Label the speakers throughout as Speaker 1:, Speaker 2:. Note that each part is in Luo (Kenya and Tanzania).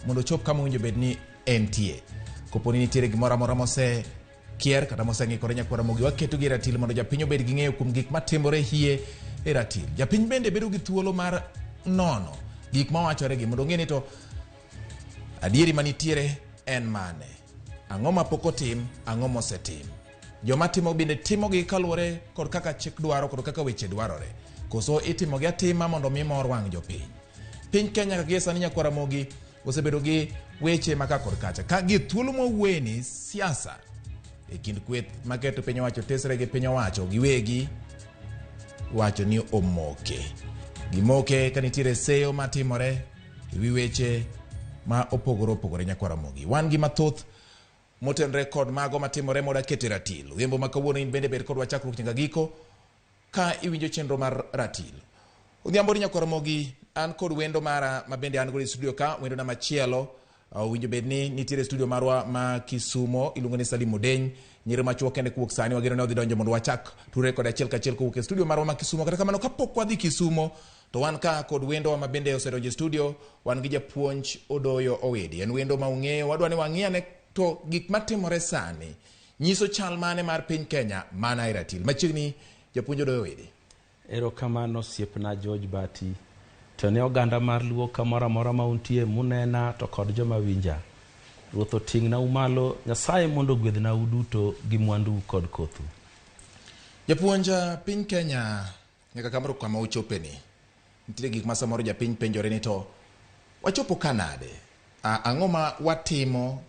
Speaker 1: mondo ochop kama owinjo bed ni entie. Kopo ni nitiere gimoro amora mose kier kata moseng'ikore nyakwar Ramogi, waketo gi e ratil mondo japiny obed gi ng'eyo kuom gik matimore hie e ratil. Japiny bende bedo gi thuolo mar nono gik mawachore gi mondo ong'e ni to adieri manitiere en mane, ang'o ma pok otim, ang'o mosetim. Joma timo bende timogi kaluwore kod kaka chik dwaro kod kaka weche dwarore, koso itimogi atima mondo mi mor wang' jopiny. Piny Kenya kaka gie sani nyakwar Ramogi osebedo gi weche ma ka kod kacha ka gi thuolo mwawuoyeni siasa e kind kweth maketo piny owacho tesre gi piny owacho giwegi wacho ni omoke gimoke ka nitiere seyo matimore e wi weche ma opogore opogore nyakwar Ramogi wan gi mathoth motenre kod mago matimore moda keto e ratil odhiambo ma kawuono in bende bed kodwa chakruok nyaka giko ka iwinjo chenro mar ratil. Odhiambo ni nyakwar Ramogi, an kod wendo mara ma bende an godo e studio ka, wendona machielo owinjo bed ni nitiere e studio marwa ma Kisumo, iluongo ni Salim Odeny. Nyiri machuok kende kowuok sani wageno ni odhi donjo mondo wachak tudre kode achiel kachiel kowuok e studio marwa ma Kisumo. Kata kamano kapok wadhi Kisumo to wan ka kod wendowa ma bende osedonjo e studio, wan gi japuonj Odoyo Owidi. En wendo ma ung'eyo, wadwa ni wang'i ane to gik matimore sani nyiso chal mane mar piny Kenya mana e ratil. Machiegni japuonj Odoyo Owidi.
Speaker 2: Erokamano osiepna George Bati. To ne oganda mar Luo kamoro amora ma untie munena to kod joma winja. Ruoth oting'nau malo, Nyasaye mondo ogwedhnau duto gi mwandu kod kothu.
Speaker 1: Japuonj, piny Kenya nyaka kamoro kama ochopeni, nitiere gik ma samoro japiny penjore ni to wachopo ka nade? Ang'o ma watimo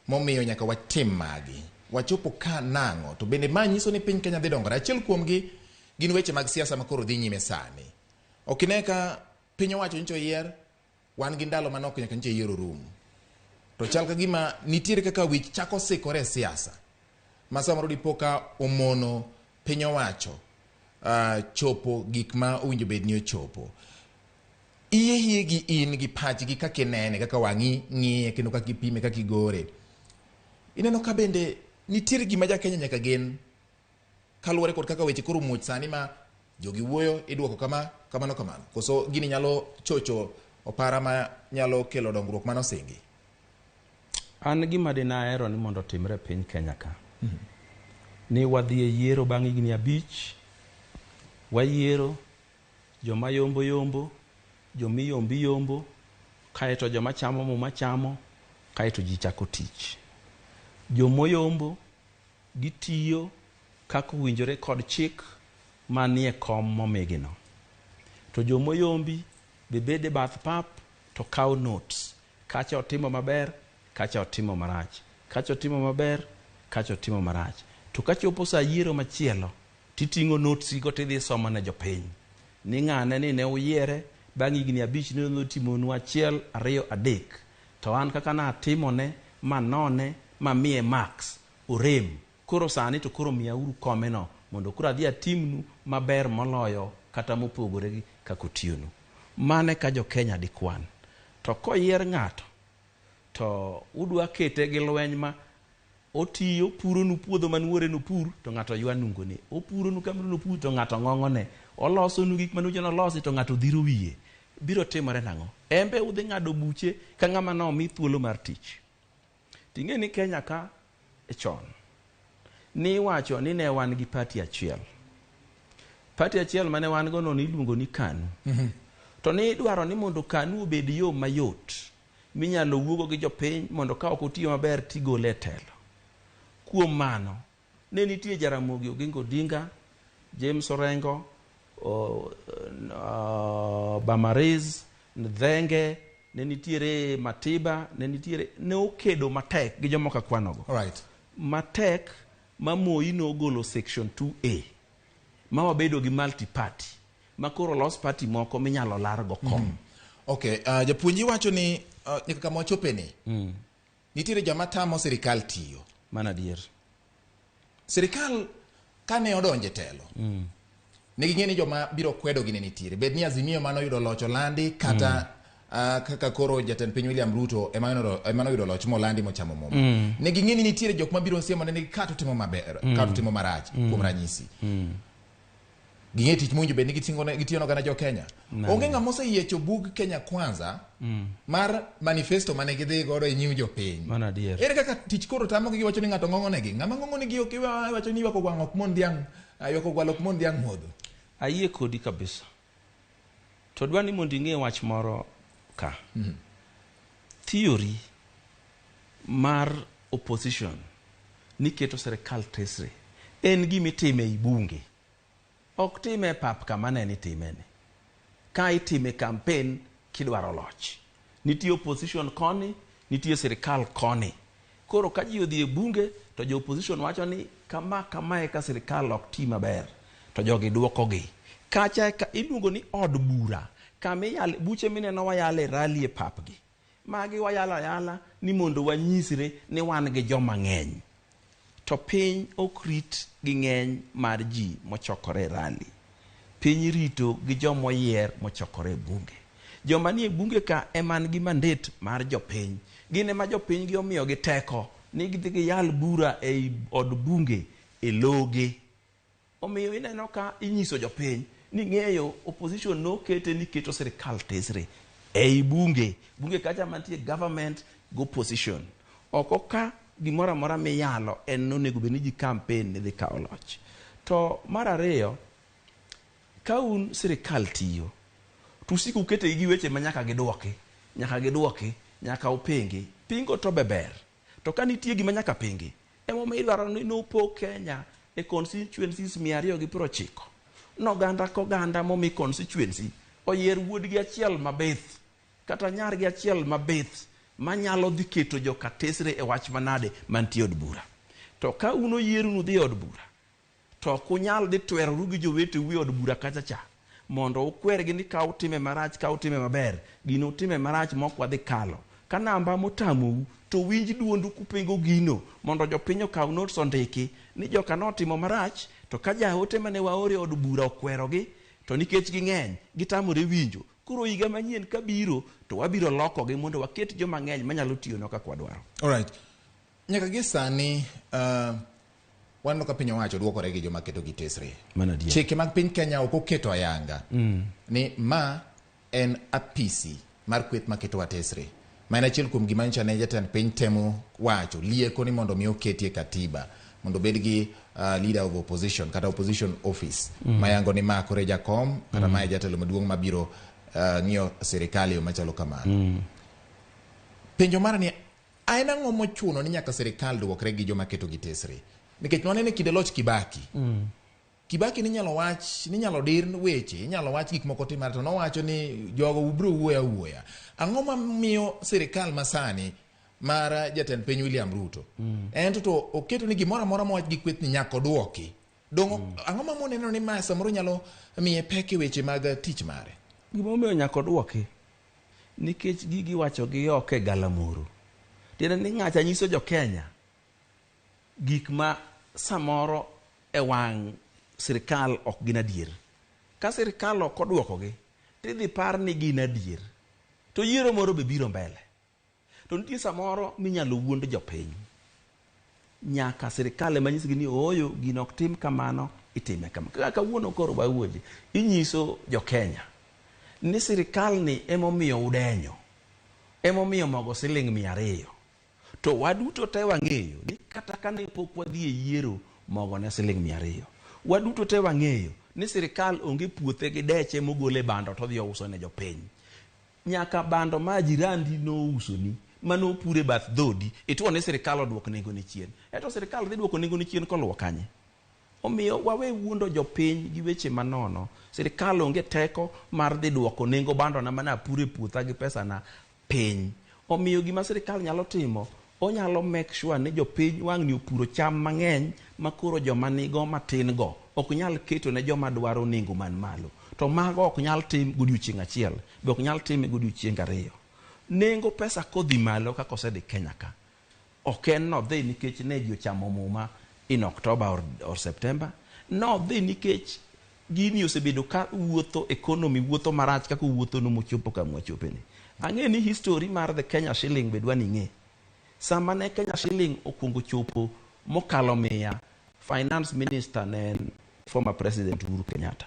Speaker 1: momiyo nyaka watim magi? Wachopo ka nang'o? To bende ma nyiso ni piny Kenya dhi dongore? Achiel kuomgi gin weche mag siasa ma koro dhi nyime sani. Ok ine ka piny owacho nyocha oyier, wan gi ndalo manok nyaka nyocha yiero rum. To chal ka gima nitiere kaka wich chako sikore e siasa ma samoro dipo ka omono piny owacho chopo gik ma owinjo bed ni ochopo. Iye hie gi in gi pachgi kaka inene, kaka wang'i ng'iye kendo kaka ipime, kaka igore. Ineno ka bende nitiere gima ja Kenya nyaka gen kaluwore kod kaka weche koro muoch sani ma jogi wuoyo iduoko kama kamano kamano. Koso gini nyalo chocho opara ma nyalo kelo dongruok mano singi.
Speaker 2: An gima dine ahero ni mondo otimre e piny Kenya ka. Ni wadhi e yiero bang' higni abich, wayiero joma yombo yombo, joma iyombo iyombo, kaeto joma chamo muma chamo, kaeto ji chako tich. Jomoyombo gitiyo kaka owinjore kod chik manie kom momigino. To jomoyombi be bedo e bath pap to kawo notes. Kacha otimo maber, kacha otimo marach. Kacha otimo maber, kacha otimo marach. To kachopo saa yiero machielo, titing'o notes go tidhi isomo ne jopiny. Ni ng'ane ni ne uyiere, bang' higni abich ne otimonu achiel, ariyo, adek. To an kaka natimone, manone, mamiye marks, orem. Koro sani to koro miyauru komeno mondo koro adhi atimnu maber moloyo kata mopogore gi kaka otiyonu. Mano e ka jo Kenya dikwan. To koyier ng'ato to udwa kete gi lweny ma otiyo opuronu puodho man wuore nopur to ng'ato ywa nungone. Opuronu kama nopur to ng'ato ng'ong'one. Olosonu gik mane ucho nolosi to ng'ato dhiro wiye. Biro timore nang'o? En be udhi ng'ado buche ka ng'ama nomi thuolo mar tich. Ting'e ni Kenya ka e chon niwacho ni ne wan gi party achiel. Party achiel mane wan go no niluongo ni KANU. To nidwaro ni mondo KANU obed yo mayot minyalo wuogo gi jopiny mondo ka ok otiyo maber tigole e telo. Kuom mano, ne nitie Jaramogi Oginga Odinga, James Orengo, Bamariz, Ndhenge, ne nitiere Matiba, ne nitiere ne okedo matek gi jomoko akwanogo. Matek ma Moi nogolo section 2A ma wabedo gi multi party ma koro los party moko minyalo largo kom.
Speaker 1: Okay, japuonj iwacho ni nyaka kama wachopeni nitiere joma tamo sirikal tiyo.
Speaker 2: Mano adier.
Speaker 1: Sirikal kane odonje telo ne ging'e ni joma biro kwedogi ne nitiere bed ni Azimio mane oyudo loch olandi kata kaka koro jatend piny William Ruto ema noyudo loch molandi mochamo muma. Ne ging'e ni nitiere jok mabiro siemo ne ni ka to timo maber, ka to timo marach kuom ranyisi. Ging'e tich mowinjo bed ni gitiyo ne oganda jo Kenya. Onge ng'ama oseyiecho bug Kenya Kwanza mar manifesto mane gidhi godo e nyim jopiny.
Speaker 2: Mano adier.
Speaker 1: Ere kaka tich koro tamogi giwacho ni ng'ato ng'ong'onegi? Ng'ama ng'ong'onegi ok iwacho ni ywako gwang' ok mon dhiang', ywako gwal ok mon dhiang' modho.
Speaker 2: Ayie kodi kabisa. To dwa ni mondo ing'e wach moro ka. Theory mar opposition ni keto sirikal tesre en gima itime ei bunge. Ok time e pap kama ne nitime ni. Ka itime campaign kidwaro loch. Nitie opposition koni, nitie sirikal koni. Koro ka ji odhi e bunge to jo opposition wacho ni kama kamae ka sirikal ok ti maber to jogi duokogi. Kacha ka iluongo ni od bura kama iyale buche mineno wayale rally e papgi. Magi wayalo ayala ni mondo wanyisre ni wan gi joma ng'eny. To piny ok rit gi ng'eny mar ji mochokore e rally. Piny rito gi joma oyier mochokore e bunge. Joma nie bunge ka ema nigi mandate mar jopiny. Gin ema jopiny gi omiyogi teko ni gidhi giyal bura ei od bunge e logi. Omiyo ineno ka inyiso jopiny ni ng'eyo opposition nokete ni keto sirikal tesre ei bunge. Bunge kacha mantie government gi opposition. Oko ka gimoro amora miyalo en onego bed ni ji campaign ni dhi kawo loch. To mar ariyo, ka un sirikal tiyo, to usiko ukete gi weche ma nyaka giduoki, nyaka giduoki, nyaka upingi. Pingo to be ber. To ka nitie gima nyaka pingi, emomiyo idwaro ni nopog Kenya e constituencies 290. Noganda koganda momi constituency oyier wuodgi achiel mabith kata nyargi achiel mabith manyalo dhi keto joka tesre e wach manade mantie od bura. To ka un oyieru nudhi e od bura, to ok unyal dhi tweroru gi joweteu e od bura kacha cha mondo ukwergi ni ka utime marach ka utime maber gino utime marach mok wadhi kalo. Ka namba motamou to winj duondu kupingo gino mondo jopiny okaw notes ondiki ni joka notimo marach to ka jaote mane waoro e od bura okwerogi to nikech ging'eny gitamore winjo. Koro higa manyien kabiro to wabiro lokogi mondo waket joma ng'eny manyalo tiyonwa kaka wadwaro.
Speaker 1: Alright. Nyaka gi sani waneno ka piny owacho duokore gi joma keto gi tesre.
Speaker 2: Mano adier.
Speaker 1: Chike mag piny Kenya ok oketo ayanga ni ma en apisi mar kweth maketo tesre. Ma en achiel kuom gima nyocha ne jatend piny temo wacho lieko ni mondo mi oketie katiba mondo obed gi leader of opposition kata opposition office mayango ni ma kore jakom kata ma e jatelo maduong' mabiro ng'iyo sirikal e yo machalo kamano. Penjo mara ni en ang'o mochuno ni nyaka sirikal duokre gi joma keto gi tesre? Nikech waneno e kinde loch Kibaki. Kibaki ninyalo wach, ninyalo dir weche, inyalo wach gik moko timore to nowacho ni jogo biro wuoyo awuoya. Ang'o mamiyo sirikal masani mar jatend piny William Ruto en to oketo ni gimoro amora mowach gi kweth ni nyaka oduoki. Dong ang'o ma moneno ni ma samoro nyalo miye pek e weche mag tich mare?
Speaker 2: Gimomiyo nyaka oduoki nikech gigi wacho gi oko e galamoro. Tiende ni ng'acha nyiso jo Kenya gik ma samoro e wang' sirikal ok gin adier. Ka sirikal ok oduokogi, tidhi par ni gin adier. To yiero moro be biro mbele. To nitie samoro minyalo wuond jopiny. Nyaka sirikal ema nyisgi ni ooyo gino ok tim kamano, itime kama. Kaka kawuono koro wawuoje, inyiso jo Kenya ni sirikal ni emomiyo udenyo, emomiyo mogo siling 200. To waduto te wang'eyo ni kata kane pok wadhi e yiero mogo ne siling 200. Waduto te wang'eyo ni sirikal onge puothe gi deche mogole bando to odhi ouso ne jopiny. Nyaka bando ma jirandi nousoni manopur e bath dhodi ituo ni sirikal oduok nengone chien. Eto sirikal dhi duoko nengone chien koluwo kanye? Omiyo wawe wuondo jopiny gi weche manono. Sirikal onge teko mar dhi duoko nengo bandona mane apuro e puotha gi pesana piny. Omiyo gima sirikal nyalo timo, onyalo make sure ni jopiny wang'ni opuro cham mang'eny ma koro joma nigo matin go ok nyal keto ne joma dwaro nengo man malo. To mago ok nyal tim godiochieng' achiel, be ok nyal time godiochieng' ariyo. Nengo pesa kodhi malo kaka osedhi Kenya ka, ok en nodhi nikech ne ji ochamo muma in October or September. Nodhi nikech gini osebedo ka wuotho, economy wuotho marach kaka owuotho no mochopo kama wachopeni. Ang'e ni history mar the Kenya shilling be dwa ni ing'e. Sama ne Kenya shilling okuongo chopo mokalo 100, finance minister ne en former president Uhuru Kenyatta.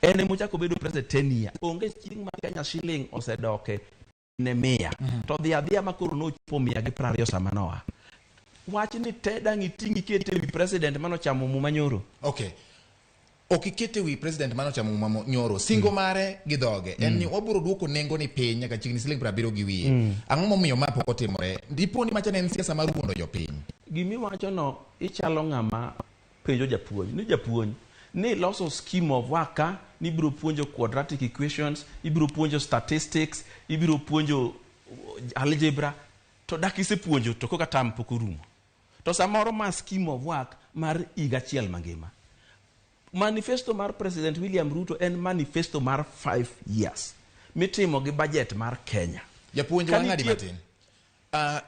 Speaker 2: En emochako bedo president 10 year. Onge chieng' ma Kenya shilling osedoke ne 100. To dhi adhiya ma koro nochopo 120 sama noa. Wach ni te dang' iting' ikete wi president manochamo muma nyoro.
Speaker 1: Okay. Ok ikete wi president manochamo muma nyoro. Singo mare gi dhoge en ni wabiro duoko nengo ni piny nyaka chiegni siling 70 gi wiye. Ang'o momiyo ma pok otimore? Dipo ni macha ne en siasa mar wuondo jopiny.
Speaker 2: Gimiwacho no ichalo ng'ama penjo japuonj ni japuonj ni loso scheme of work ka ni ibiro puonjo quadratic equations, ibiro puonjo statistics, ibiro puonjo algebra, to dak isepuonjo to koka tam pok orumo. To samoro ma scheme of work mar higa achiel mangima. Manifesto mar President William Ruto en manifesto mar 5 years mitimo gi budget mar Kenya.
Speaker 1: Japuonj wang'adi matin.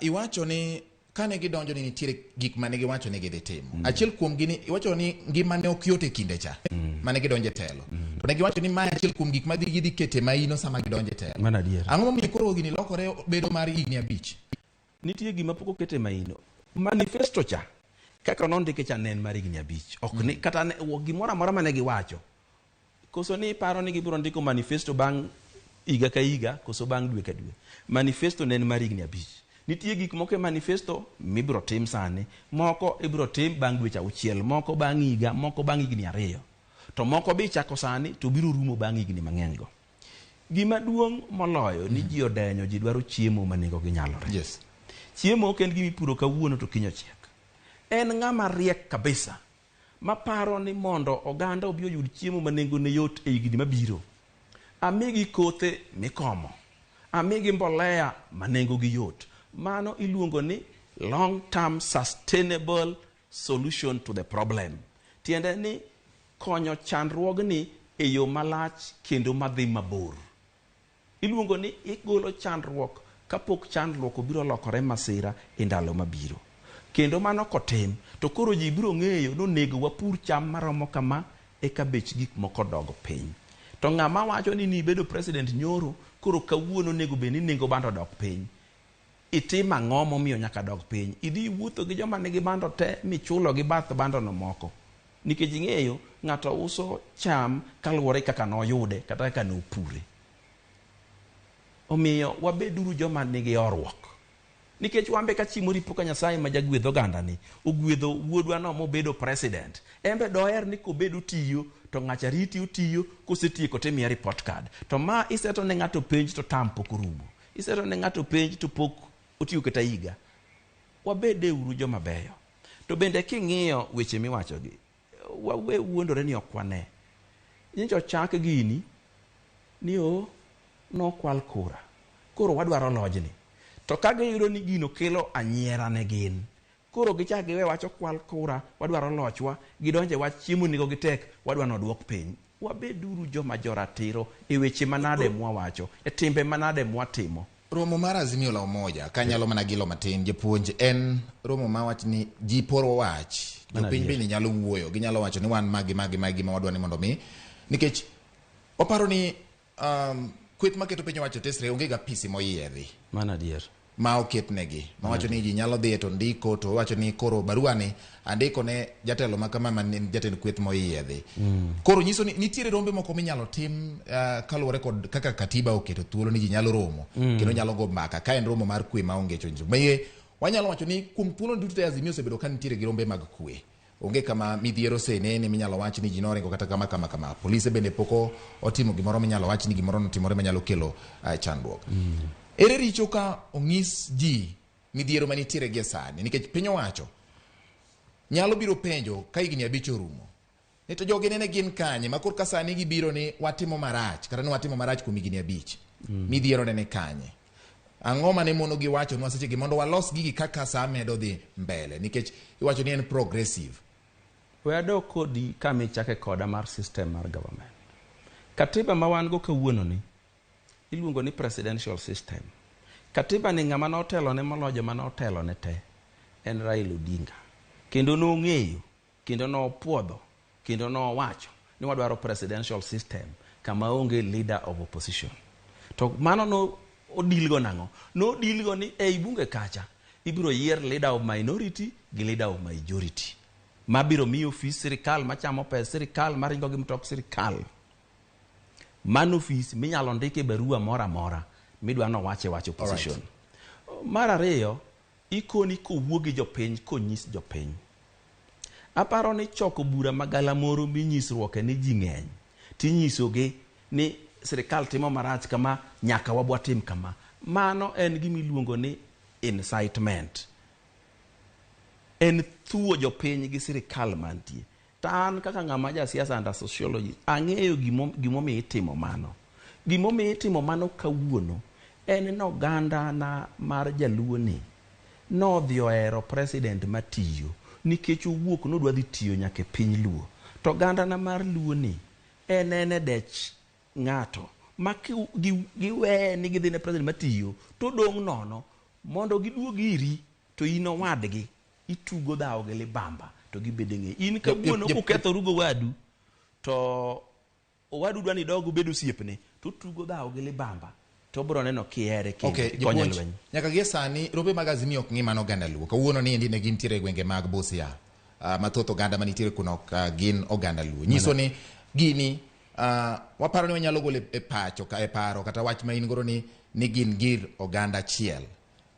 Speaker 1: Iwacho ni kane gidonjo ni nitiere gik mane giwacho ni gidhi timo. Achiel kuom gi ni iwacho ni ngima ne ok yot e kinde cha mane gidonjo e telo. To ne giwacho ni mae achiel kuom gik ma gidhi kete maino sama gidonjo e telo.
Speaker 2: Mano adier.
Speaker 1: Ang'o momiyo koro gini lokore bedo mar higni 5?
Speaker 2: Nitie gima pok okete maino. Manifesto cha kaka nondike cha ne en mar higni 5. Ok ni kata gimoro amora mane giwacho. Koso ni iparo ni gibiro ndiko manifesto bang' higa ka higa koso bang' dwe ka dwe. Manifesto ne en mar higni 5. Nitie gik moko e manifesto mibiro tim sani, moko ibiro tim bang' dweche 6, moko bang' higa, moko bang' higni 2. To moko be ichako sani to biro rumo bang' higni mang'eny go. Gima duong' moloyo ni ji odenyo, ji dwaro chiemo ma nengo gi nyalore.
Speaker 1: Yes.
Speaker 2: Chiemo ok en gima ipuro kawuono to kiny ochiek. En ng'ama riek kabisa maparo ni mondo oganda obi oyud chiemo ma nengone yot e higni mabiro. Amigi kothe mikomo, amigi mbolea ma nengogi yot. Mano iluongo ni long term sustainable solution to the problem. Tiende ni konyo chandruogni e yo malach kendo madhi mabor. Iluongo ni igolo chandruok kapok chandruok obiro lokore masira e ndalo mabiro. Kendo mano kotim, to koro ji biro ng'eyo ni onego wapur cham maromo kama eka bech gik moko dog piny. To ng'ama wacho ni nibedo president nyoro, koro kawuono onego bed ni nengo bando dok piny. Itimo ang'o momiyo nyaka dog piny? Idhi wuotho gi joma nigi bando te michulo gi bath bando no moko. Nikech ing'eyo ng'ato uso cham kaluwore kaka noyude kata kaka nopure. Omiyo wabeduru joma nigi horuok. Nikech wambe ka chieng' moro ipo ka Nyasaye ma jagwedh oganda ni ogwedho wuodwa no mobedo president. Embe doher ni kobedo otiyo to ng'acha riti otiyo kosetieko timiye report card. To ma iseto ne ng'ato penj to tam pok orumo. Iseto ne ng'ato penj to pok otiyo kata higa. Wabede uru joma beyo. To bende king'iyo weche miwachogi, wawe wuondore ni ok wane. Nyocha ochak gini ni o nokwal kura. Koro wadwaro lojni. To ka giyudo ni gino kelo anyiera ne gin, koro gichak giwe wach okwal kura, wadwaro lochwa, gidonje wach chiemo nengo gi tek, wadwa nodwok piny. Wabeduru joma joratiro e weche manade mwawacho, e timbe manade mwatimo.
Speaker 1: Romo mar Azimio la Umoja, kanyalo mana gilo matin, japuonj, en romo ma wach ni ji poro wach. Jopiny bende nyalo wuoyo, ginyalo wacho ni wan magi magi magi ma wadwa ni mondo mi. Nikech waparo ni kweth maketo piny owacho tesre onge ga apisi moyiedhi.
Speaker 2: Mano adier.
Speaker 1: Ma oketnegi. Mawacho ni ji nyalo dhi to ndiko to wacho ni koro barua ni andiko ne jatelo ma kama ma en jatend kweth moyiedhi. Koro nyiso ni nitiere rombe moko minyalo tim kaluwore kod kaka katiba oketo thuolo ni ji nyalo romo kendo nyalo go mbaka ka en romo mar kwe maonge chonjo. Maye wanyalo wacho ni kuom thuolo duto te Azimio osebedo ka nitiere gi rombe mag kwe. Onge kama midhiero osenene minyalo wach ni ji noringo kata kama kama kama. Polise bende pok otimo gimoro minyalo wach ni gimoro notimore manyalo kelo chandruok. Ere richo ka ong'is ji midhiero manitiere gie sani nikech piny owacho nyalo biro penjo ka higni 5 orumo ni to jogi nene gin kanye ma koro ka sani gibiro ni watimo marach kata ni watimo marach kuom higni 5 midhiero nene kanye. Ang'o mane mono giwachonwa sechegi mondo walos gigi kaka saa medo dhi mbele nikech iwacho ni en progressive.
Speaker 2: We adok kodi kama ichake koda mar system mar government. Katiba ma wan go kawuono ni iluongo ni presidential system. Katiba ni ng'ama notelo ne moloyo joma notelo ne te en Raila Odinga. Kendo nong'eyo, kendo nopuodho, kendo nowacho ni wadwaro presidential system kama onge leader of opposition. To mano no odilgo nang'o? Nodilgo ni ei bunge kacha ibiro yier leader of minority gi leader of majority mabiro miyo ofis sirikal machamo pes sirikal maringo gi mtok sirikal. Mano ofis minyalo ndike barua moro amora midwa nowache wach opposition. Mar ariyo, ikoni kowuo gi jopiny konyis jopiny. Aparo ni choko bura magalamoro minyisruoke ni ji ng'eny tinyisogi ni sirikal timo marach kama nyaka wabwatim kama. Mano en gima iluongo ni incitement. En thuo jopiny gi sirikal mantie. To an kaka ng'ama ja siasa and a sociologist, ang'eyo gimomiyo itimo mano. Gimomiyo itimo mano kawuono en ni oganda na mar jaluo ni nodhi ohero president matiyo nikech owuok nodwa dhi tiyo nyaka e piny luo. To oganda na mar luo ni en e dech ng'ato ma giweye ni gidhi ne president matiyo to dong' nono mondo giduog iri to in owadgi itugo dhawo gi libamba to gibedo ng'e in kawuono kukethoru gowadu to owadu dwa ni idog ubed osiepne to tugo dhawo gi libamba to obiro neno kihere kendo
Speaker 1: Okay,
Speaker 2: ikonye
Speaker 1: japuonj,
Speaker 2: lweny.
Speaker 1: nyaka gie sani rombe mag Azimio ok ng'i mano oganda Luo. Kawuono ni endi ne gintiere e gwenge mag Busia. Mathoth oganda manitiere kuno ok gin oganda Luo. Nyiso ni gini waparo ni wanyalo golo e pacho e paro kata wach ma in godo ni gin gir oganda achiel.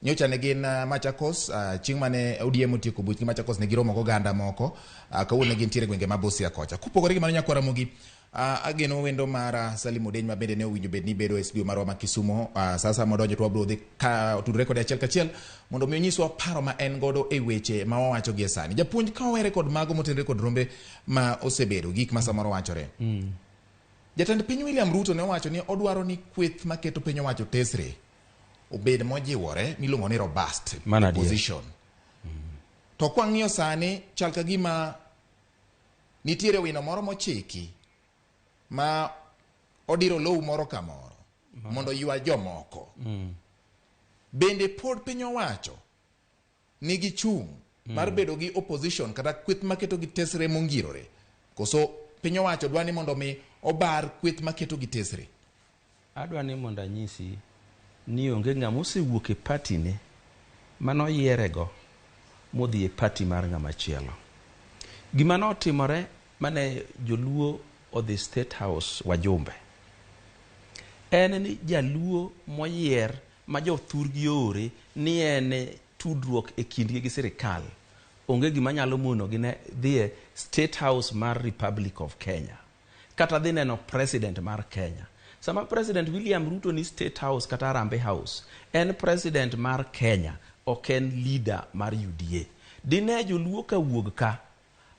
Speaker 1: Nyocha ne gin Machakos, chieng' mane ODM otieko buchgi Machakos ne giromo goganda moko, kawuono ne gintiere e gwenge ma Busia kocha. Kopogore gi mano nyakwara Ramogi, ageno wendo mara Salim Odeny ma bende ne owinjo bed ni bedo e studio marwa ma Kisumo. Sasa modonjo to wabiro dhi ka tudore kode achiel kachiel mondo mi onyiswa paro ma en godo e weche ma wawacho gie sani. Japuonj, ka wawere kod mago motenore kod rombe ma osebedo, gik ma samoro wachore. Jatend piny William Ruto ne owacho ni odwaro ni kweth maketo piny owacho tesre obed mojiwore miluongo ni robust opposition. To kwang'iyo sani chal ka gima nitiere wino moro mochiki ma odiro lowo moro kamoro mondo ywa jomoko. Bende pod piny owacho nigi chung' mar bedo gi opposition kata kweth maketo gi tesre mongirore, koso piny owacho dwa ni mondo mi obar kweth maketo gi tesre?
Speaker 2: Adwa ni mondo anyisi ni onge ng'ama osewuok e party ne manoyierego modhi e party mar ng'ama chielo. Gima notimore mane joluo odhi State House wajumbe en ni jaluo moyier ma jothurgi oore ni en tudruok e kindgi gi sirikal onge gima nyalo monogi ne dhi e State House mar Republic of Kenya kata dhi neno president mar Kenya. Sama President William Ruto ni State House kata Harambee House, en president mar Kenya, ok en leader mar UDA. Dine joluo ka wuog ka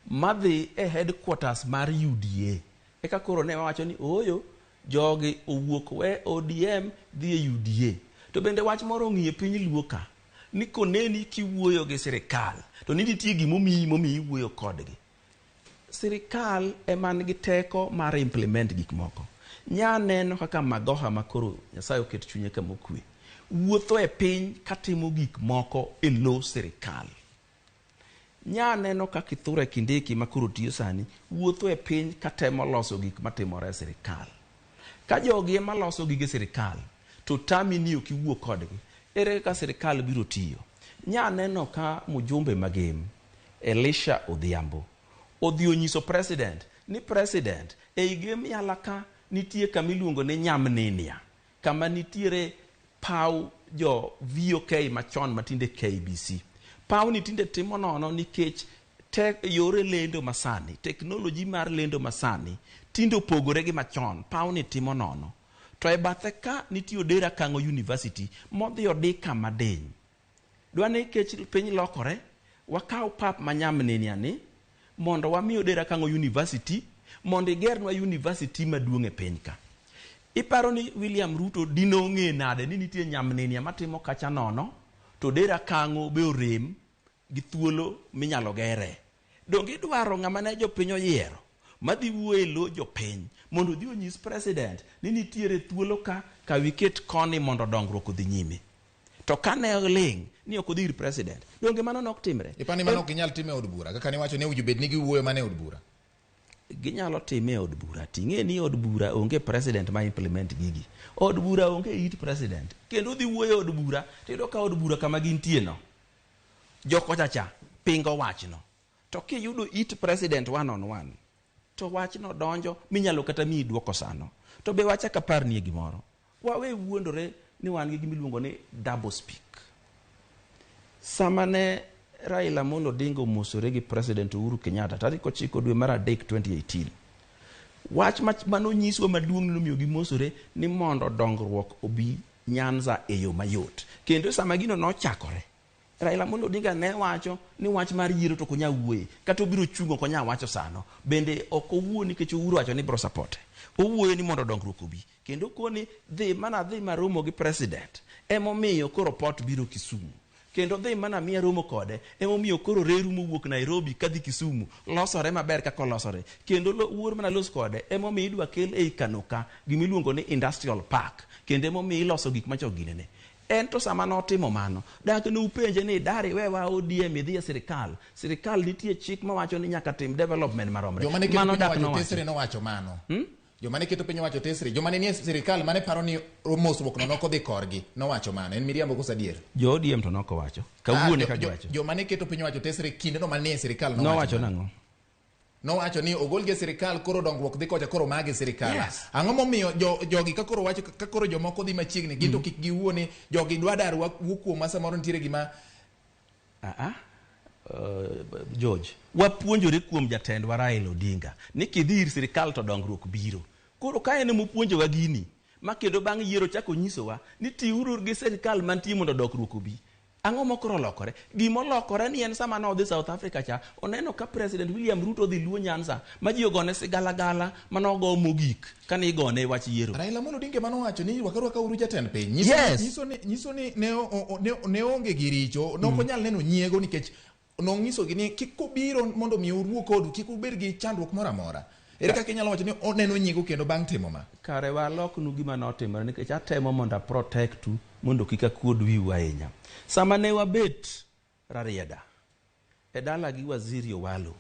Speaker 2: madhi e headquarters mar UDA, eka koro ne wawacho ni ooyo, jogi owuok we ODM dhi e UDA. To bende wach moro ong'iyo piny luo ka, ni koneni kiwuoyo gi sirikal, to ni nitie gimomiyi momiyi wuoyo kodgi. Sirikal ema nigi teko mar implement gik moko. Nya neno kaka Magoha makoro Nyasaye oket chunye kama okwe, wuotho e piny katimo gik moko e lo sirikal. Nya neno ka Kithure Kindiki makoro tiyo sani wuotho e piny katemo loso gik matimore e sirikal. Ka jogi ema loso gige sirikal, to tami ni ok iwuo kodgi, ere kaka sirikal biro tiyo? Nya neno ka mjumbe magem Elisha Odhiambo odhi onyiso president ni president ei Gem Yala ka nitie kama iluongo ni Nyamninia, kama nitiere paw jo VOK machon matinde KBC. Paw ni tinde timo nono nikech yore lendo masani, teknoloji mar lendo masani tinde opogore gi machon. Paw ni timo nono. To e bathe ka nitie Odera Kang'o University modhi odi kama diny. Dwa ni kech piny lokore, wakaw pap ma Nyamninia ni mondo wami Odera Kang'o University mondo igernwa university maduong' e piny ka. Iparo ni William Ruto dinong'e nade ni nitie Nyamninia matimo kacha nono to Odera Kang'o be orem gi thuolo minyalo gere. Donge idwaro ng'ama ne jopiny oyiero madhi wuoyo e lo jopiny mondo odhi onyis president ni nitiere thuolo ka kaw iket koni mondo dongruok odhi nyime. To kane oling' ni ok odhi ir president, donge mano nok timre?
Speaker 1: Ipani mano ok ginyal time e od bura kaka niwacho ni owinjo bed ni giwuoyo mana e od bura.
Speaker 2: Ginyalo time e od bura. Ting'e ni od bura onge president ma implement gigi. Od bura onge it president. Kendo odhi wuoyo e od bura, tiyudo ka od bura kama gintie no, jokocha cha pingo wachno. To kiyudo it president one on one, to wachno donjo minyalo kata miyi duoko sano. To be wachak aparnie gimoro. Wawe wuondore ni wan gi gimiluongo ni double speak. Sama ne Raila Amolo Odinga omosore gi President Uhuru Kenyatta tarik 9 dwe mar 3 2018, wach manonyiswa maduong' nomiyo gimosore ni mondo dongruok obi Nyanza e yo mayot. Kendo sama gino nochakore, Raila Amolo Odinga ne wacho ni wach mar yiero to ok onyal wuoye, kata obiro chung' ok onyal wacho sano. Bende ok owuo nikech Uhuru wacho ni biro supporte. Owuoyo ni mondo dongruok obi. Kendo koni dhi mana dhi maromo gi president emomiyo koro port biro Kisumu. Kendo dhi mana miya romo kode emomiyo koro reru mowuok Nairobi kadhi Kisumu losore maber kaka olosore. Kendo wuor mana los kode emomiyo idwa kel ei Kano ka gimiluongo ni industrial park. Kendo emomiyo iloso gik machok ginene. En to sama notimo mano, dak ne upenje ni dar iwewa ODM idhi e sirikal. Sirikal nitie chik mawacho ni nyaka tim development maromre.
Speaker 1: Joma ne keto
Speaker 2: Mano
Speaker 1: piny
Speaker 2: dak
Speaker 1: owacho
Speaker 2: nowacho.
Speaker 1: tesre nowacho mano. Joma ne keto piny owacho tesre, joma ne nie sirikal mane paro ni mosruok no nokodhi korgi, nowacho mano. En miriambo koso adier?
Speaker 2: Jo ODM to nokowacho. Kawuono eka giwacho.
Speaker 1: Joma ne keto piny owacho tesre kindeno mane nie sirikal nowacho
Speaker 2: Nowacho
Speaker 1: mano.
Speaker 2: nang'o?
Speaker 1: Nowacho ni ogolgi e sirikal koro dongruok dhi kocha koro magi sirikal.
Speaker 2: Yes.
Speaker 1: Ang'o momiyo jogi ka koro wacho ka koro jomoko dhi machiegni gin to kik giwuo ni jogi dwa dar wuo kuomwa samoro nitiere gima
Speaker 2: George, wapuonjore kuom jatendwa Raila Odinga ni kidhi ir sirikal to dongruok biro. Koro ka en emopuonjowa gini, ma kendo bang' yiero chako nyisowa ni tiuru gi sirikal mantie mondo dongruok obi. Ang'o mokoro olokore? Gimolokore ni en sama nodhi South Africa cha, oneno ka President William Ruto odhi Luo Nyanza, ma ji ogone sigalagala manogo mogik kane igone wach yiero.
Speaker 1: Raila Amolo Odinga manowacho ni rwaka uru jatend piny.
Speaker 2: Yes.
Speaker 1: Nyiso ni ne onge gi richo, ne ok onyal neno nyiego nikech nonyisogi ni kik obiro mondo mi uruo kodu, kik ubed gi chandruok moro amora. Ere kaka inyalo wacho ni oneno nyiego kendo bang' timo ma?
Speaker 2: Kare waloknu gima notimore nikech atemo mondo a protectu mondo kik akuod wiu ahinya. Sama ne wabet Rarieda e dala gi Waziri Owalo,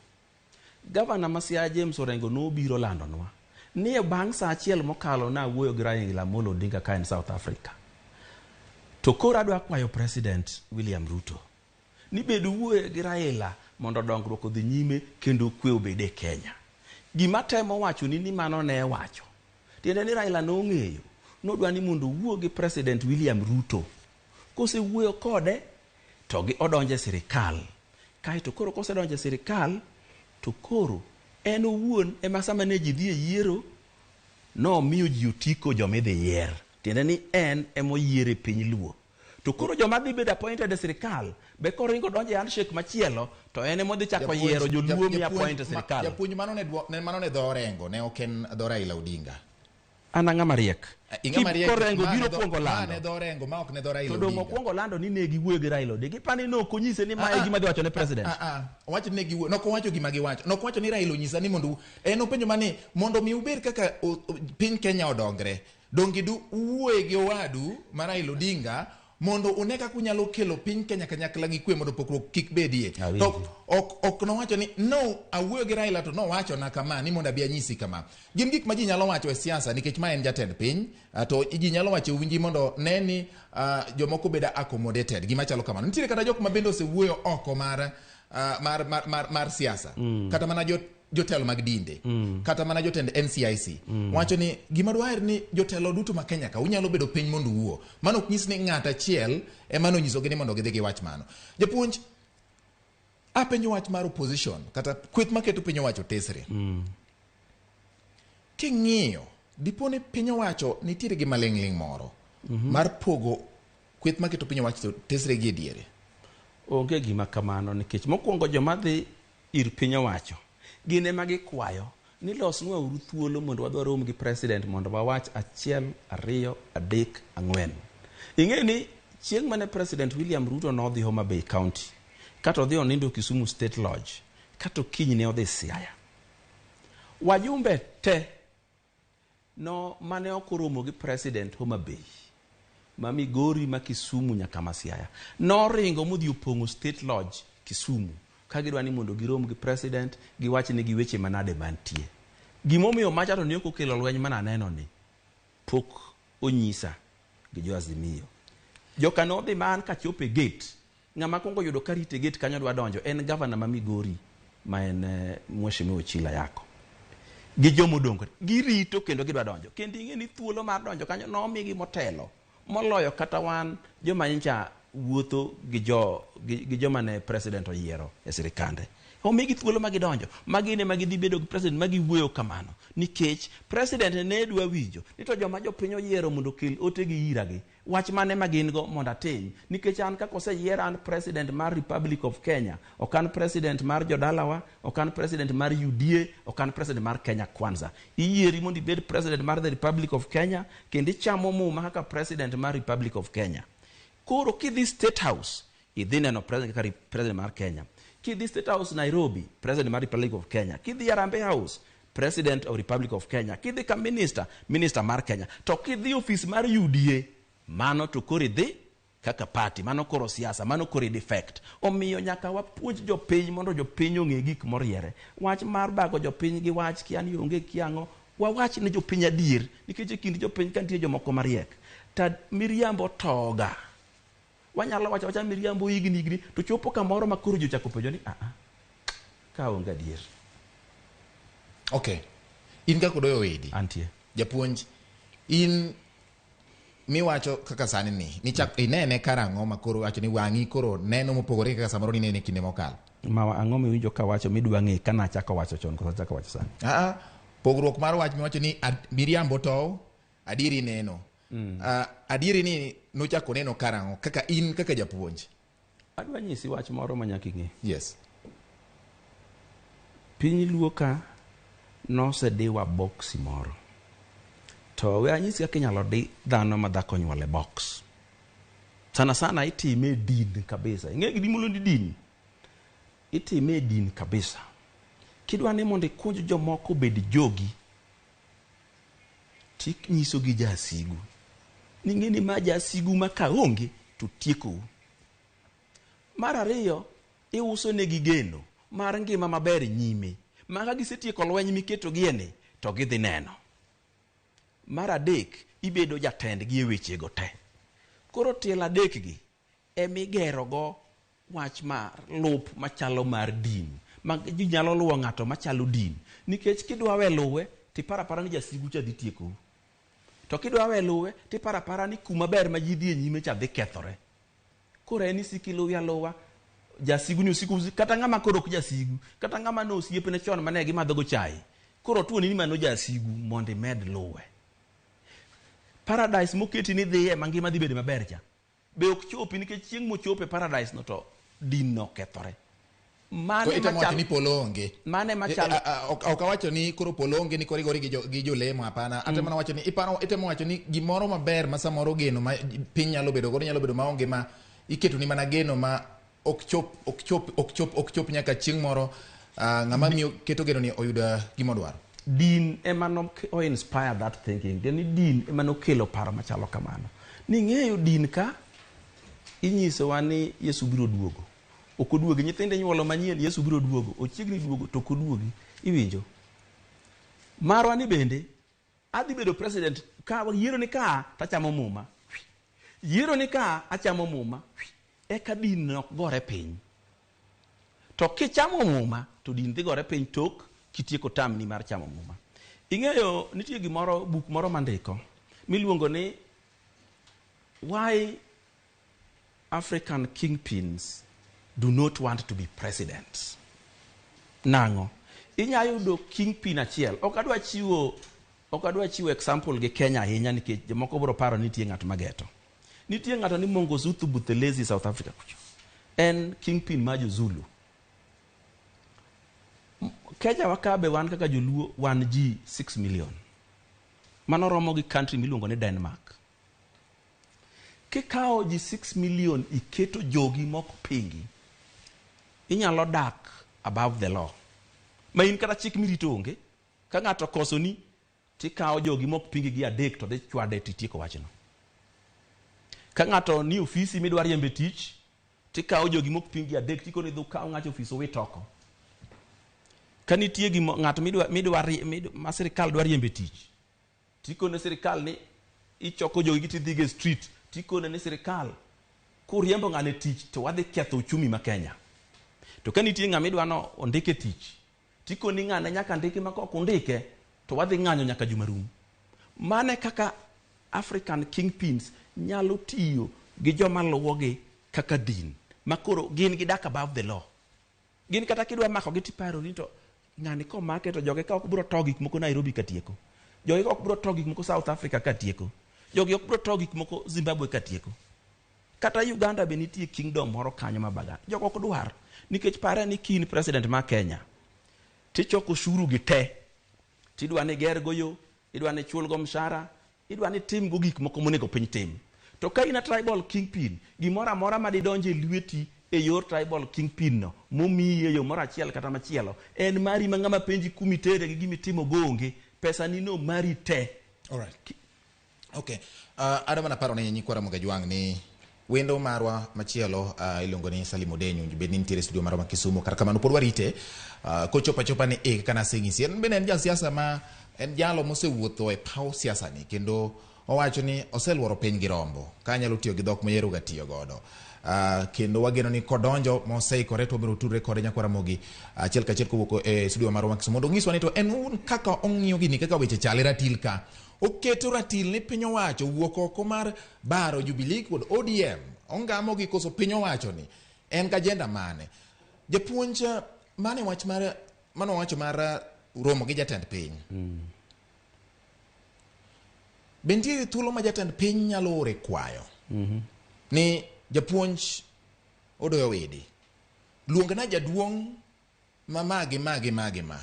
Speaker 2: Gavana ma Siaya James Orengo nobiro landonwa ni e bang' saa achiel mokalo nawuoyo gi Raila Amolo Odinga ka en South Africa. To koro adwa kwayo President William Ruto ni bed wuoye gi Raila mondo dongruok odhi nyime kendo kwe obed e Kenya. Gima temo wacho ni mano ne wacho. Tiende ni Raila nong'eyo, nodwa ni mondo owuo gi President William Ruto. Kosewuoyo kode to gi odonje sirikal. Kaeto koro kosedonjo e sirikal to koro en owuon ema sama ne ji dhi e yiero nomiyo ji otiko joma idhi yier. Tiende ni en emoyiere e piny Luo. To koro joma dhi bedo appointed e sirikal be koringo donjo e handshake machielo to en ema odhi chako yiero joluo mi appoint e sirikal.
Speaker 1: Japuonj mano ne dho Orengo, ne ok en dho Raila Odinga.
Speaker 2: An ang'ama riek.
Speaker 1: Ing'ama riek,
Speaker 2: Korengo biro kuongo lando.
Speaker 1: Ma ne dho Orengo, ma ok ne dho Raila
Speaker 2: To dong'
Speaker 1: Odinga.
Speaker 2: okuongo lando ni ne giwuoyo gi Raila Odinga. Ipani ne ok onyise ni mae gima dhi wacho ne president.
Speaker 1: Owacho ni ne giwuoyo. Nok owacho gima giwacho. Nok owacho ni Raila onyisa ni mondo en openjo mani mondo mi ubed kaka piny Kenya odongre. Donge du wuoye gi owadu ma Raila Odinga mondo une kaka unyalo kelo piny Kenya kanyakla gi kwe mondo pogruok kik bedie.
Speaker 2: Awinji.
Speaker 1: To ok nowacho ni no awuoyo gi Raila to nowacho na kama ni mondo abi anyisi kama. Gin gik ma ji nyalo wacho e siasa nikech ma en jatend piny, to ji nyalo wacho winji mondo ne ni jomoko bedo accommodated, gima chalo kamano. Nitiere kata jok ma bende osewuoyo oko mar siasa. Kata mana jotelo mag dinde, kata mana jotend NCIC. Wacho ni gima dwaher ni jotelo duto ma Kenya ka unyalo bedo piny mondo uwuo. Mano ok nyis ni ng'at achiel ema nonyisogi ni mondo gidhi giwach mano. Japuonj, apenjo wach mar opposition kata kweth maketo piny owacho tesre. King'iyo, dipo ni piny owacho nitiere gi maling'ling' moro mar pogo kweth maketo piny owacho tesre gi e diere.
Speaker 2: Onge gima kamano nikech mokwongo joma dhi ir piny owacho gin ema gikwayo ni losnwa uru thuolo mondo wadhi warom gi president mondo wawach 1, 2, 3, 4. Ing'e ni chieng' mane President William Ruto nodhi Homa Bay County, kata odhi onindo Kisumu State Lodge, kata okinyi ne odhi Siaya. Wajumbe te no mane ok oromo gi President Homa Bay, ma Migori, ma Kisumu nyaka ma Siaya, noringo modhi opong'o State Lodge Kisumu ka gidwa ni mondo girom gi President giwach negi weche manade mantie. Gimomiyo macha to ne ok okelo lweny mana aneno ni pok onyisa gi jo Azimio. Joka nodhi ma an kachopo e gate, ng'ama kwongo yudo ka rite gate kanyo dwa donjo en gavana ma Migori ma en Mheshimiwa Ochila Yako. Gi jomodong' girito kendo gidwa donjo. Kendo ing'e ni thuolo mar donjo kanyo nomigi motelo moloyo kata wan joma nyocha wuotho gi jo gi joma ne president oyiero e sirikande. Omigi thuolo ma gidonjo, ma gin ema gidhi bedo gi president ma giwuoyo kamano. Nikech president ne dwa winjo ni to joma jopiny oyiero mondo okel ote gi ira gi, wach mane ma gin go mondo atim. Nikech an kaka oseyiera an president mar Republic of Kenya, ok an president mar jodalawa, ok an president mar UDA, ok an president mar Kenya Kwanza. Iyieri mondo ibed president mar the Republic of Kenya, kendo ichamo muma kaka president mar Republic of Kenya. Koro kidhi State House, idhi neno president kaka president mar Kenya. Kidhi State House Nairobi, president mar Republic of Kenya. Kidhi Harambee House, president of Republic of Kenya. Kidhi ka minister, minister mar Kenya. To kidhi ofis mar UDA, mano to koro idhi kaka party, mano koro siasa, mano koro defect. Omiyo nyaka wapuonj jopiny mondo jopiny ong'e gik moriere. Wach mar bago jopiny gi wach kia ni onge kia ang'o, wawach ne jopiny adier, nikech e kind jopiny ka nitie jomoko mariek. Ta miriambo toga. Wanyalo wacho awacha miriambo higni higni, to chopo kamoro ma koro ji ochako penjo ni a a, ka onge adier.
Speaker 1: Okay. In kaka Odoyo Owidi.
Speaker 2: Antie.
Speaker 1: Japuonj, in miwacho kaka sani ni, nichak inene karang'o ma koro wacho ni wang'i koro neno mopogore kaka samoro ninene kinde mokalo?
Speaker 2: Ma ang'o miwinjo kawacho midwa ng'e ka nachako wacho chon koso achako wacho sani?
Speaker 1: Aa, pogruok mar wach miwacho ni miriambo tow, adieri neno. Adieri ni nochako neno karang'o kaka in kaka japuonj?
Speaker 2: Adwa nyisi wach moro ma nyaka ing'e.
Speaker 1: Yes.
Speaker 2: Piny Luo ka nosediwa boksi moro. To we anyisi kaka inyalo di dhano ma dhako onyuol e box. Sana sana itime e din kabisa. Ing'e gima iluongo ni din? Itime e din kabisa. Kidwa ni mondo ikunj jomoko obed jogi, tinyisogi jasigu. Ning'e ni ma jasigu ma kaonge to tiekou. Mar ariyo, iuso negi geno mar ngima maber nyime. Ma ka gisetieko lweny miketogie ni, to gidhi neno. Mar adek, ibedo jatendgi e wechego te. Koro tielo adek gi emigerogo wach mar lup machalo mar din. Ma ji nyalo luwo ng'ato machalo din. Nikech kidwa we luwe, tiparo apara ni jasigu cha dhi tiekou. To kidwa we luwe, tiparo apara ni kuma ber ma ji dhi e nyime cha dhi kethore. Koro en isiko iluwi aluwa, jasigu ni osiko kata ng'ama koro ok jasigu, kata ng'ama ne osiepne chon mane gimadhogo chai. Koro otuoni ni mano jasigu mondo imed luwe. Paradise moketi ni dhiye ma ngima dhi bedo maber cha. Be ok chopi nikech chieng' mochope paradise no to din no okethore.
Speaker 1: Mane itemo wacho ni polo onge.
Speaker 2: Mane machalo
Speaker 1: Ok awacho ni koro polo onge ni koro igori gi jolemo hapana. Atemo mana wacho ni iparo itemo wacho ni gimoro maber ma samoro geno ma piny nyalo bedo godo nyalo bedo maonge ma iketo ni mana geno ma ok chop ok chop ok chop ok chop nyaka chieng' moro ng'ama miyo keto geno ni oyudo gima odwaro.
Speaker 2: Din ema no o inspire that thinking. Ni din ema nokelo paro machalo kamano. Ning'eyo din ka inyisowa ni Yesu biro duogo. Ok oduogi. Nyithindo inyuolo manyien, Yesu biro duogo. Ochiegni duogo to ok oduogi. Iwinjo? Marwa ni bende adhi bedo president ka yiero ni ka tachamo muma. Yiero ni ka achamo muma. Eka din ok gore piny. To kichamo muma to din dhi gore piny tok kitieko tamni mar chamo muma. Ing'eyo nitie gimoro buk moro mandiko miluongo ni Why African Kingpins Do Not Want to Be Presidents. Nang'o? Inya yudo kingpin achiel. Ok adwa chiwo example gi Kenya ahinya nikech jomoko biro paro ni nitie ng'at mageto. Nitie ng'ato ni Mangosuthu Buthelezi South Africa kucho. En kingpin mar jo Zulu. Kenya wakabe wan kaka joluo wan ji 6 million. Mano romo gi country miluongo ni Denmark. Kikawo ji 6 million iketo jogi moko pingi, inyalo dak above the law. Ma in kata chik mirito onge. Ka ng'ato okosoni, tikawo jogi mok pingi gi adek to dhi chwade titieko wachno. Ka ng'ato ni ofisi midwa riembe tich, tikawo jogi mok pingi adek tikoni dhi ukaw ng'acho ofis uwit oko. Ka nitie gimo ng'ato midwa ma sirikal dwa riembe tich, tikone sirikal ni ichoko jogi tidhigo e street, tikone ni sirikal kuriembo ng'ane tich to wadhi ketho uchumi ma Kenya. To ka nitie ng'ama idwa no ondike tich, tikoni ng'ane nyaka ndiki ma kok undike To wadhi ng'anyo nyaka juma rum. Mane kaka African kingpins nyalo tiyo gi joma luwogi kaka din ma koro gin gidak above the law. Gin kata kidwa makogi tiparo ni to ng'ani komake to joge ka ok biro to gik moko Nairobi katieko. Jogi ok biro to gik moko South Africa katieko. Jogi ok biro to gik moko Zimbabwe katieko. Kata Uganda be nitie kingdom moro kanyo mabaga. Jogo ok dwar. Nikech pare ni kin president ma Kenya. Tichoko ushuru gi te. Tidwa ni ger go yo, idwa ni chul go mshahara, idwa ni tim go gik moko monego piny tim. To ka in a tribal kingpin, gimoro amora ma didonj e lweti e yor tribal kingpin no, momiyi e yo moro achiel kata machielo, en mari ma ng'ama penji kumitere gi gimitimo go onge, pesa ni no mari te.
Speaker 1: Alright. Okay. Adwa mana paro ne nyikwa Ramogi Ajwang' ni wendo marwa machielo iluongo ni Salim Odenyo bed ni nitiere e studio marwa ma Kisumu. Kata kamano pod warite kochopo achopa ni e kaka naseng'isi. En bende en jasiasa ma en jalo mosewuotho e paw siasa ni kendo owacho ni oseluoro piny gi rombo ka anyalo tiyo gi dhok moyiero ga tiyo godo. Kendo wageno ni kodonjo moseikore to wabiro tudre kode nyakwa Ramogi achiel kachiel kowuok e studio marwa ma Kisumu mondo onyiswa ni to en owuon kaka ong'iyo gini kaka weche chal e ratil ka. Oketo ratil ni piny owacho wuok oko mar baro Jubilee kod ODM. Ongamo gi koso piny owacho ni en gi agenda mane. Japuonj mane wach mar mane owacho mar romo gi jatend piny. Be nitie thuolo ma jatend piny nyalo ore kwayo ni japuonj Odoyo Widi luongna jaduong' ma ma gi ma gi ma gi ma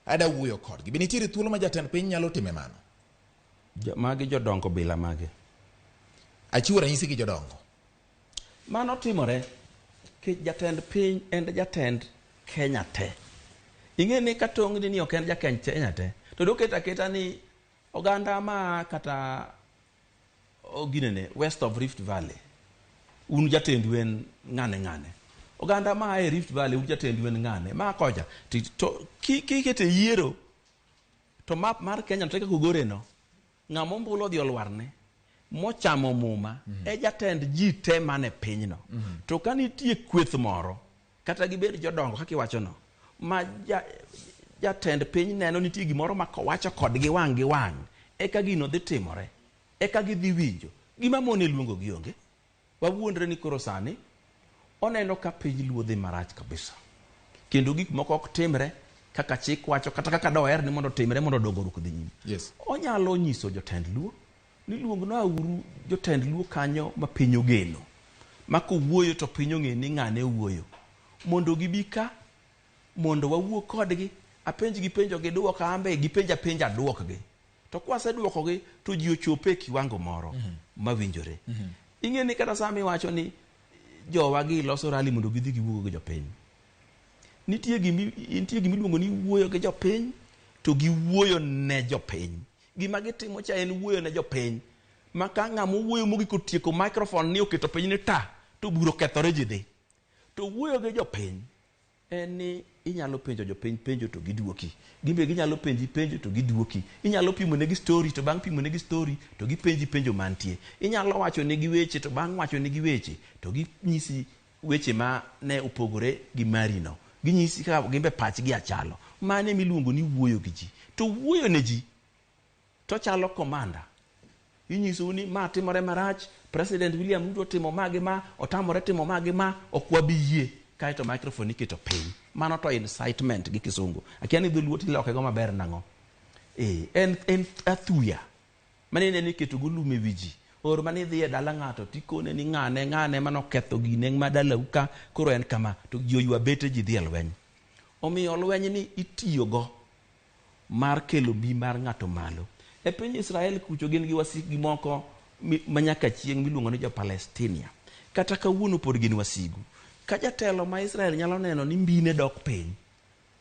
Speaker 1: ada wuoyo kodgi. Be nitiere thuolo ma jatend piny nyalo time mano?
Speaker 2: Magi jodongo bila mage.
Speaker 1: Achiwo ranyisi gi jodongo.
Speaker 2: Mano timore nikech jatend piny en jatend Kenya te. Ing'e ni ka tong'ni ni ok en jakeny Kenya te, to doket aketa ni oganda ma kata ginene West of Rift Valley, un jatendu en ng'ane ng'ane. Oganda ma e Rift Valley un jatendu en ng'ane. Ma kocha to kikete yiero to map mar Kenya to kaka ogore no, ng'ama ombulu odhi olwarne mochamo muma e jatend ji te mane pinyno. To ka nitie kweth moro kata gibed jodongo kaka iwachono ma jatend piny neno nitie gimoro ma kowacho kodgi wang' gi wang' eka gino dhi timore, eka gidhi winjo. Gima mone luongo gi onge. Wawuondre ni koro sani oneno ka piny Luo dhi marach kabisa. Kendo gik moko ok timre kaka chik wacho kata kaka doher ni mondo otimre mondo dongruok odhi nyime.
Speaker 1: Yes.
Speaker 2: Onyalo nyiso jotend Luo ni luongna uru jotend Luo kanyo ma piny ogeno. Ma kowuoyo to piny ong'e ni ng'ane owuoyo. Mondo gibi ka mondo wawuo kodgi, apenj gi penjo giduoka, an be gipenja penjo aduokgi. To kwaseduokogi to ji ochopo e kiwango moro mawinjore. Ing'e ni kata sama iwacho ni jowa gi loso rally mondo gidhi giwuo gi jopiny. Nitie gima iluongo ni wuoyo gi jopiny to giwuoyo ne jopiny. Gima gitimo cha en wuoyo ne jopiny. Ma ka ng'ama owuoyo mogik otieko microphone ni oketo piny ni ta, to bura okethore ji dhi. To wuoyo gi jopiny en ni inyalo penjo jopiny penjo to giduoki. Gin be ginyalo penji penjo to giduoki. Inyalo pimo negi story to bang' pimo negi story to gipenji penjo mantie. Inyalo wacho negi weche to bang' wacho negi weche to ginyisi weche ma ne opogore gi mari no. Ginyisi kaka gin be pachgi achalo. Mano ema iluongo ni wuoyo gi ji. To wuoyo ne ji to chalo komanda. Inyisou ni ma timore marach, President William Ruto timo ma gi ma, otamore timo ma gi ma, ok wabi yie. Kaeto microphone iketo piny. Mano to incitement gi kisungu. Akia ni dholuo tiloke go maber nang'o. En athuya. Mane ineno iketo go lum e wi ji. Or mane idhi e dala ng'ato tikone ni ng'ane ng'ane manoketho gine ma dalau ka koro en kama to ji oywa bete ji dhi e lweny. Omiyo lweny ni itiyogo mar kelo bi mar ng'ato malo. E piny Israel kucho gin gi wasikgi moko ma nyaka chieng' miluongo ni jo-Palestinia. Kata kawuono pod gin wasigu. Ka jatelo ma Israel nyalo neno ni mbine dok piny,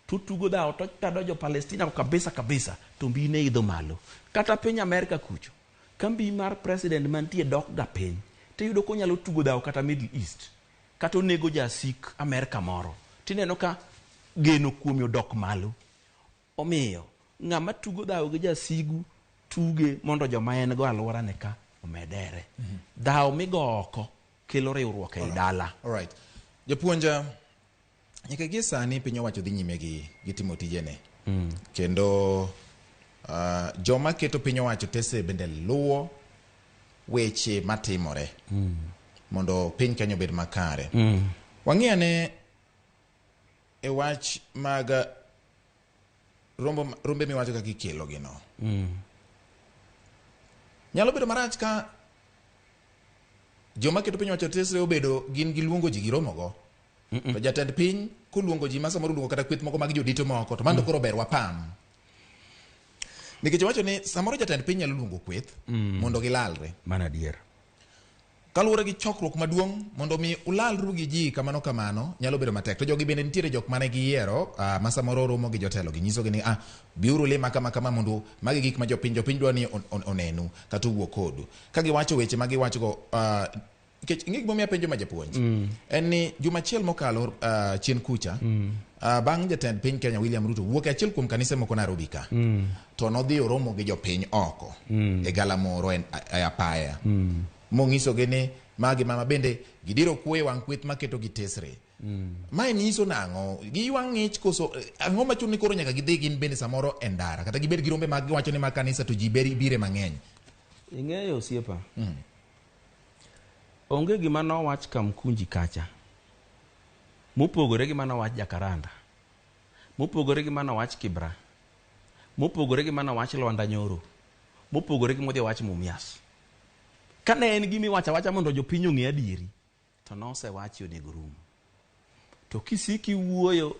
Speaker 2: to tugo dhawo to kado jo-Palestina kabisa kabisa to mbine idho malo. Kata piny Amerka kucho, ka mbi mar president mantie dok ga piny, tiyudo konyalo tugo dhawo kata Middle East, kata onego jasik Amerka moro, tineno ka geno kuome odok malo. Omiyo, ng'ama tugo dhawo gi jasigu tuge mondo joma en go alworane ka omedere. Dhawo migo oko kelo riwruok ei dala.
Speaker 1: Alright. Japuonja, nyaka gie sani piny owacho dhi nyime gi timo tijene. Kendo Joma keto piny owacho tese bende luwo weche matimore mondo piny Kenya obed makare. Wang'i ane e wach mag rombe miwacho kaka ikelo gino. Nyalo bedo marach ka joma keto piny owacho tesre obedo gin giluongo ji giromogo. To jatend piny koluongo ji ma samoro oluongo kata kweth moko mag jodito moko to mano koro ber wapam. Nikech wacho ni samoro jatend piny nyalo luongo kweth mondo gilalre.
Speaker 2: Mano adier.
Speaker 1: Kaluwore gi chokruok maduong' mondo mi ulalru gi ji kamano kamano nyalo bedo matek. To jogi bende nitiere jok mane giyiero ma samoro romo gi jotelo gi nyisogi ni biuru lima kama kama mondo magi gik ma jopiny dwa ni onenu kata owuo kodu. Ka giwacho weche ma giwachogo nikech ing'e gimomiyo apenjo ma japuonj en ni juma achiel mokalo chien kucha bang' jatend piny Kenya William Ruto wuok e achiel kuom kanise moko Nairobi ka to nodhi oromo gi jopiny oko e galamoro e apaya mong'isogi ni magi mama bende gidiro kuo e wang' kweth maketo gi tesre. Mae nyiso nang'o? Giywang' ng'ich koso ang'o machuno ni koro nyaka gidhi gin bende samoro e ndara kata gibed gi rombe mag giwacho ni mag kanisa to ji bire mang'eny.
Speaker 2: Ing'eyo osiepa. Onge gima nowach Kamkunji kacha mopogore gi manowach Jakaranda, mopogore gi manowach Kibra, mopogore gi manowach Lwanda Nyoro, mopogore gi modhi wach Mumias. Kane en gima iwacho awacha mondo jopiny ong'e adieri, to nosewachi onego rum. To kisiki wuoyo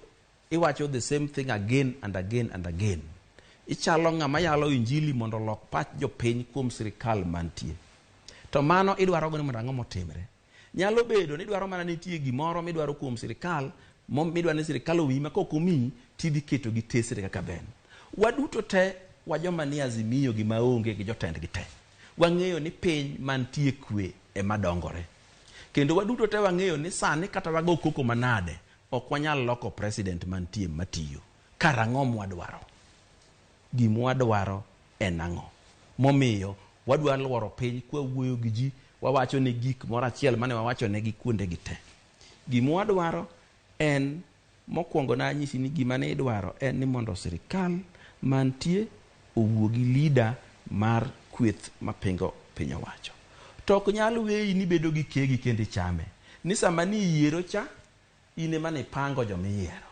Speaker 2: iwacho the same thing again and again and again. Ichalo ng'ama yalo injili mondo olok pach jopiny kuom sirikal mantie. To mano idwaro go ni mondo ang'o motimre. Nyalo bedo ni idwaro mana nitie gimoro midwaro kuom sirikal, midwaro ni sirikal omiyi ma kok omiyi tidhi keto gi tesre kaka ben. Waduto te wa joma ni Azimio gi maonge gi jotendgi te. Wang'eyo ni piny mantie kwe ema dongore. Kendo waduto te wang'eyo ni sani kata wago koko manade, ok wanyal loko president mantie matiyo. Kar ang'o mwadwaro? Gimwadwaro en ang'o? Momiyo wadwa luoro piny kwa wuoyo gi ji, wawacho ni gik moro achiel mane wawacho negi kuonde gi te. Gimwadwaro en mokwongo nanyisi ni gima ne idwaro en ni mondo sirikal mantie owuo gi leader mar kweth mapingo piny owacho. To ok nyal weyi ni bedo gi kegi kendo ichame. Ni sama ni yiero cha, in ema nipango joma iyiero.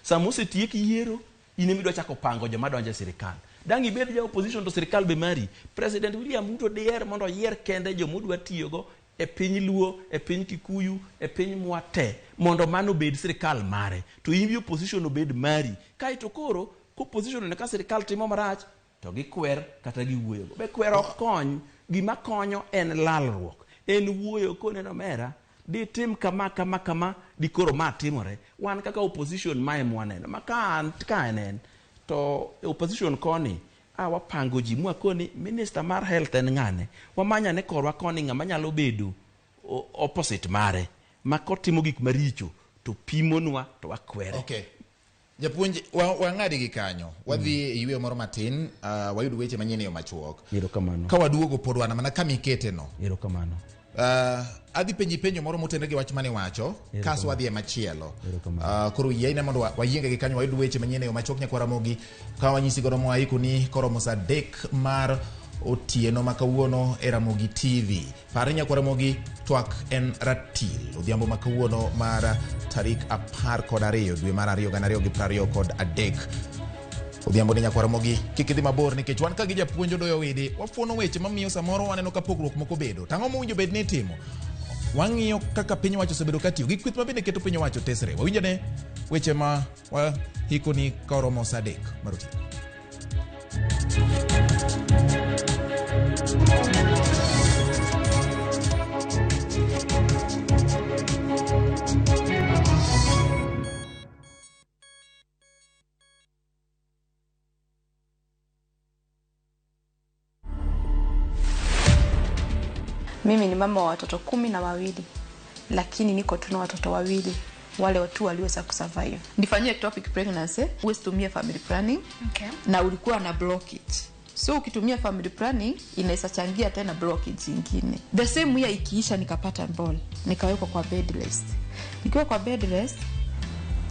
Speaker 2: Sama osetiek yiero, in ema idwa chako pango joma donjo e sirikal. Dang' ibed ja opposition to sirikal be mari. President William Ruto diher mondo oyier kende joma odwa tiyogo e piny Luo, e piny Kikuyu, e piny mwa te, mondo mano obed sirikal mare. To in gi opposition obed mari. Kaeto koro, ka opposition oneno ka sirikal timo marach, to gikwer kata giwuoyogo. Be kwer ok kony, gima konyo en lalruok. En wuoyo koneno omera, ditim kama kama kama, dikoro ma timore. Wan kaka opposition mae mwaneno. Ma ka en en, to opposition koni, wapango ji mwakoni minister mar health en ng'ane. Wamanyane korwa koni ng'ama nyalo bedo opposite mare. Ma kotimo gik maricho, to pimonwa to wakwere.
Speaker 1: Okay. Japuonj, wang'adi gi kanyo. Wadhi e yweyo moro matin, wayud weche manyien e yo machuok.
Speaker 2: Erokamano.
Speaker 1: Ka waduogo pod wan mana kama ikete no.
Speaker 2: Erokamano.
Speaker 1: Adhi penji penjo moro motenore gi wach mane iwacho, kaso wadhi e machielo. Koro yiena mondo wayienge gi kanyo wayud weche manyien e yo machuok nyakwa Ramogi. Ka wanyisi godo mwaiko ni koromo saa 3 mar otieno ma kawuono e Ramogi TV. Par ni nyakwa Ramogi twak en ratil. Odhiambo ma kawuono mar tarik 12 dwe mar 2 2023. Odhiambo ni nyakwa Ramogi kik idhi mabor nikech wan ka gi japuonj Odoyo Owidi wafuono weche mamiyo samoro waneno ka pogruok moko bedo. Tang'o mowinjo bed ni itimo? Wang'iyo kaka piny owacho osebedo ka tiyo gi kweth ma bende keto piny owacho tesre. Wawinj ane weche ma wahikoni ka oromo saa 3 mar otieno.
Speaker 3: Mimi ni mama wa watoto 12, lakini niko tu na watoto wawili wale tu waliweza kusurvive. Nifanyie ectopic pregnancy, huwezi tumia family planning.
Speaker 4: Okay.
Speaker 3: Na ulikuwa na blockage. So ukitumia family planning inaweza changia tena blockage nyingine. The same year ikiisha nikapata ball, nikawekwa kwa bed rest. Nikiwa kwa bed rest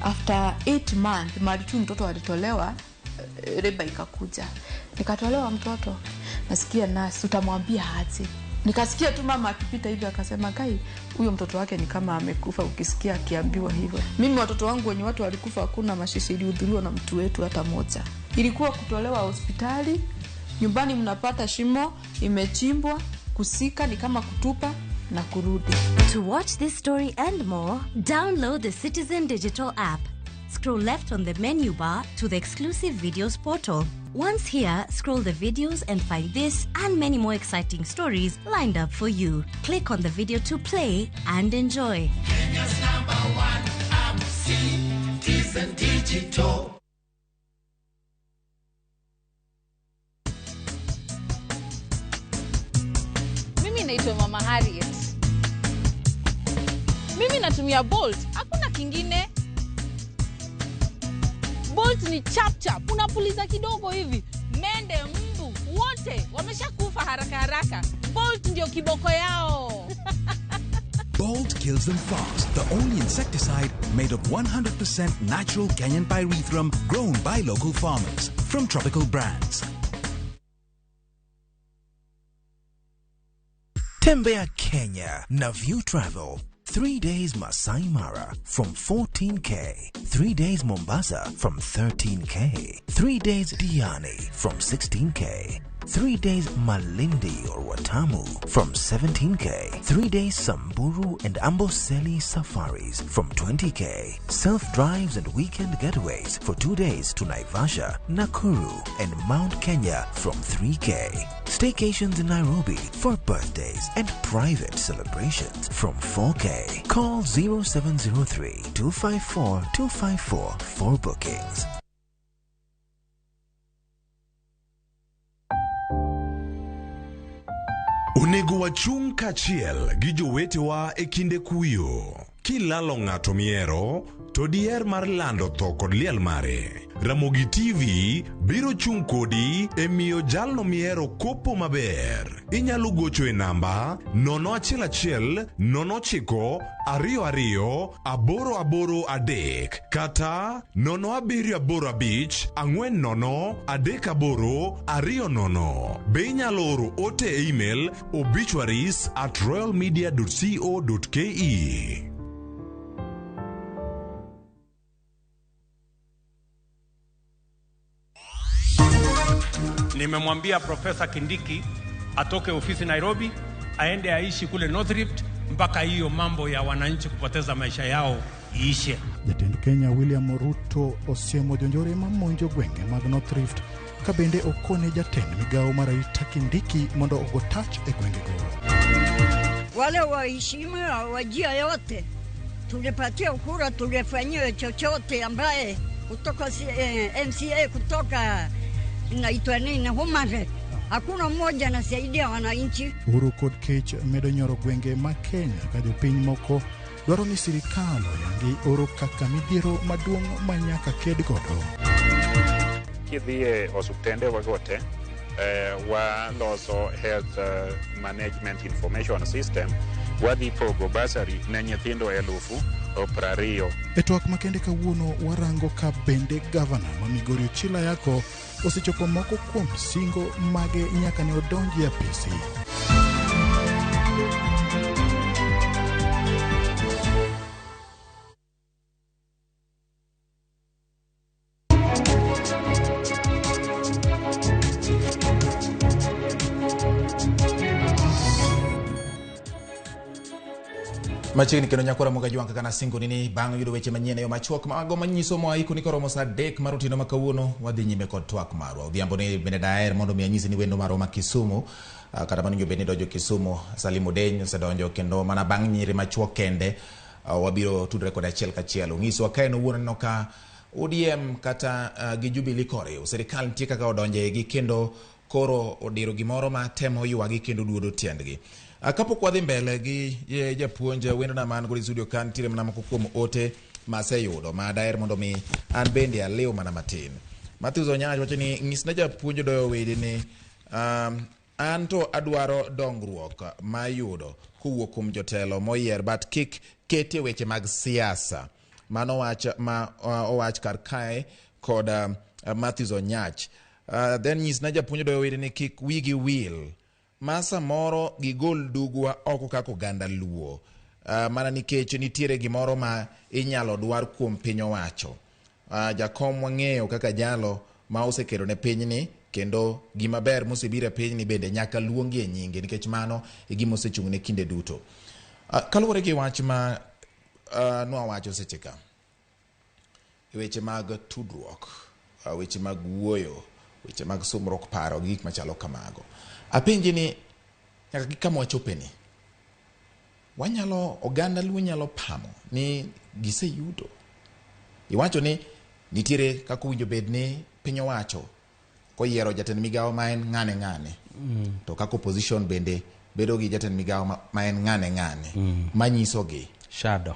Speaker 3: after 8 months mali tu mtoto alitolewa, Labour ikakuja, nikatolewa mtoto. Nasikia nasi utamwambia aje? Nikasikia tu mama akipita hivi akasema, kai, huyo mtoto wake ni kama amekufa. Ukisikia akiambiwa hivyo, mimi watoto wangu wenye watu walikufa, hakuna mashishi ilihudhuriwa na mtu wetu hata moja. Ilikuwa kutolewa hospitali, nyumbani mnapata shimo imechimbwa, kusika ni kama kutupa na kurudi.
Speaker 4: To watch this story and more, download the Citizen Digital app. Scroll left on the menu bar to the exclusive videos portal. Once here, scroll the videos and find this and many more exciting stories lined up for you. Click on the video to play and enjoy.
Speaker 5: Kenya's number one app, Citizen Digital.
Speaker 6: Mimi naitwa Mama Harriet. Mimi natumia Bolt, hakuna kingine. Bolt ni chap chap, unapuliza kidogo hivi, mende, mbu wote wameshakufa haraka haraka. Bolt ndio kiboko yao.
Speaker 7: Bolt kills them fast. The only insecticide made of 100% natural Kenyan pyrethrum grown by local farmers from Tropical Brands.
Speaker 8: Tembea Kenya na View Travel. 3 days Masai Mara from 14K. 3 days Mombasa from 13K. 3 days Diani from 16K. 3 days Malindi or Watamu from 17K. 3 days Samburu and Amboseli safaris from 20K. Self drives and weekend getaways for 2 days to Naivasha, Nakuru, and Mount Kenya from 3K. Staycations in Nairobi for birthdays and private celebrations from 4K. Call 0703 254 254 for bookings.
Speaker 9: Onego wachung' kaachiel gi jowetewa e kinde kuyo. Kilalo ng'ato mihero, to diher mar lando tho kod liel mare. Ramogi TV biro chung' kodi e miyo jalno mihero kopo maber. Inyalo gocho e namba 011 09 22 883 kata 0785 40 38 20. Be inyalo oro ote e email obituaries@royalmedia.co.ke.
Speaker 10: Nimemwambia Profesa Kindiki atoke ofisi Nairobi aende aishi kule North Rift mpaka hiyo mambo ya wananchi kupoteza maisha yao iishe.
Speaker 11: Jatend Kenya William Ruto osiemo jonjore mamonjo gwenge mag North Rift ka bende okone jatend migawo mar arita Kindiki mondo ogo tach e gwengego.
Speaker 12: Wale waheshimiwa wa njia yote tulipatia kura, tulifanyia chochote ambaye kutoka MCA kutoka inaitwa nini Human Rights, hakuna mmoja anasaidia wananchi.
Speaker 11: Uhuru kod kech medo nyoro gwenge ma Kenya ka jopiny moko dwaro ni sirikal oyangi oro kaka midhiero maduong' ma nyaka ked godo.
Speaker 13: Kidhi e osuptende wago te waloso health management information system, wadhi pogo bursary ne nyithindo 20,000.
Speaker 11: E twak makende kawuono warango ka bende gavana ma Migori Ochilo Ayacko osechopo moko kuom singo mage nyaka ne odonji e apisi.
Speaker 1: Machiegni kendo nyakora Moga kaka nasingo ni bang' yudo weche manyien e yo machuok mago manyiso moaiko ni koromo saa 3 mar otieno ma kawuono wadhi nyime kod twak marwa. Odhiambo ni bende daher mondo mi anyisi ni wendo marwa ma Kisumu, kata mano bed ni donjo Kisumu, Salim Odeny osedonjo kendo mana bang' nyiri machuok kende wabiro tudore kode achiel kachiel. Ong'isowa ka en owuon aneno ka ODM kata gi Jubilee koriw sirikal nitie kaka odonje gi kendo koro odiro gimoro ma temo ywagi kendo duodo tiendgi. Kapok wadhi mbele gi japuonj wendona man godo e studio ka, nitiere mana moko kuom ote maseyudo ma daher mondo mi an bende aliw mana matin. Matthews Onyach wacho ni nyisna japuonj Odoyo Wede ni an to adwaro dongruok mayudo kowuok kuom jotelo moyier but kik ketie weche mag siasa. Mano wach ma owach kar kae kod Matthews Onyach. Then nyisna japuonj Odoyo Were ni kik wigi wil ma samoro gigol dugwa oko kaka oganda Luo, mana nikech nitiere gimoro ma inyalo dwar kuom piny owacho. Jakom wang'eyo kaka jalo ma osekedo ne pinyni, kendo gima ber mosebiro e pinyni bende nyaka luongi e nyinge, nikech mano e gima osechung' ne kinde duto. Kaluwore gi wach ma nwawacho seche ka, weche mag tudruok, weche mag wuoyo, weche mag sumruok paro gi gik machalo kamago, apenji ni nyaka gi kama wachopeni, wanyalo, oganda Luo nyalo pamo ni giseyudo. Iwacho ni nitiere kaka owinjo bed ni piny owacho koyiero jatend migawo ma en ng'ane ng'ane, to kaka opposition bende bedo gi jatend migawo ma en ng'ane ng'ane, manyisogi
Speaker 2: Shadow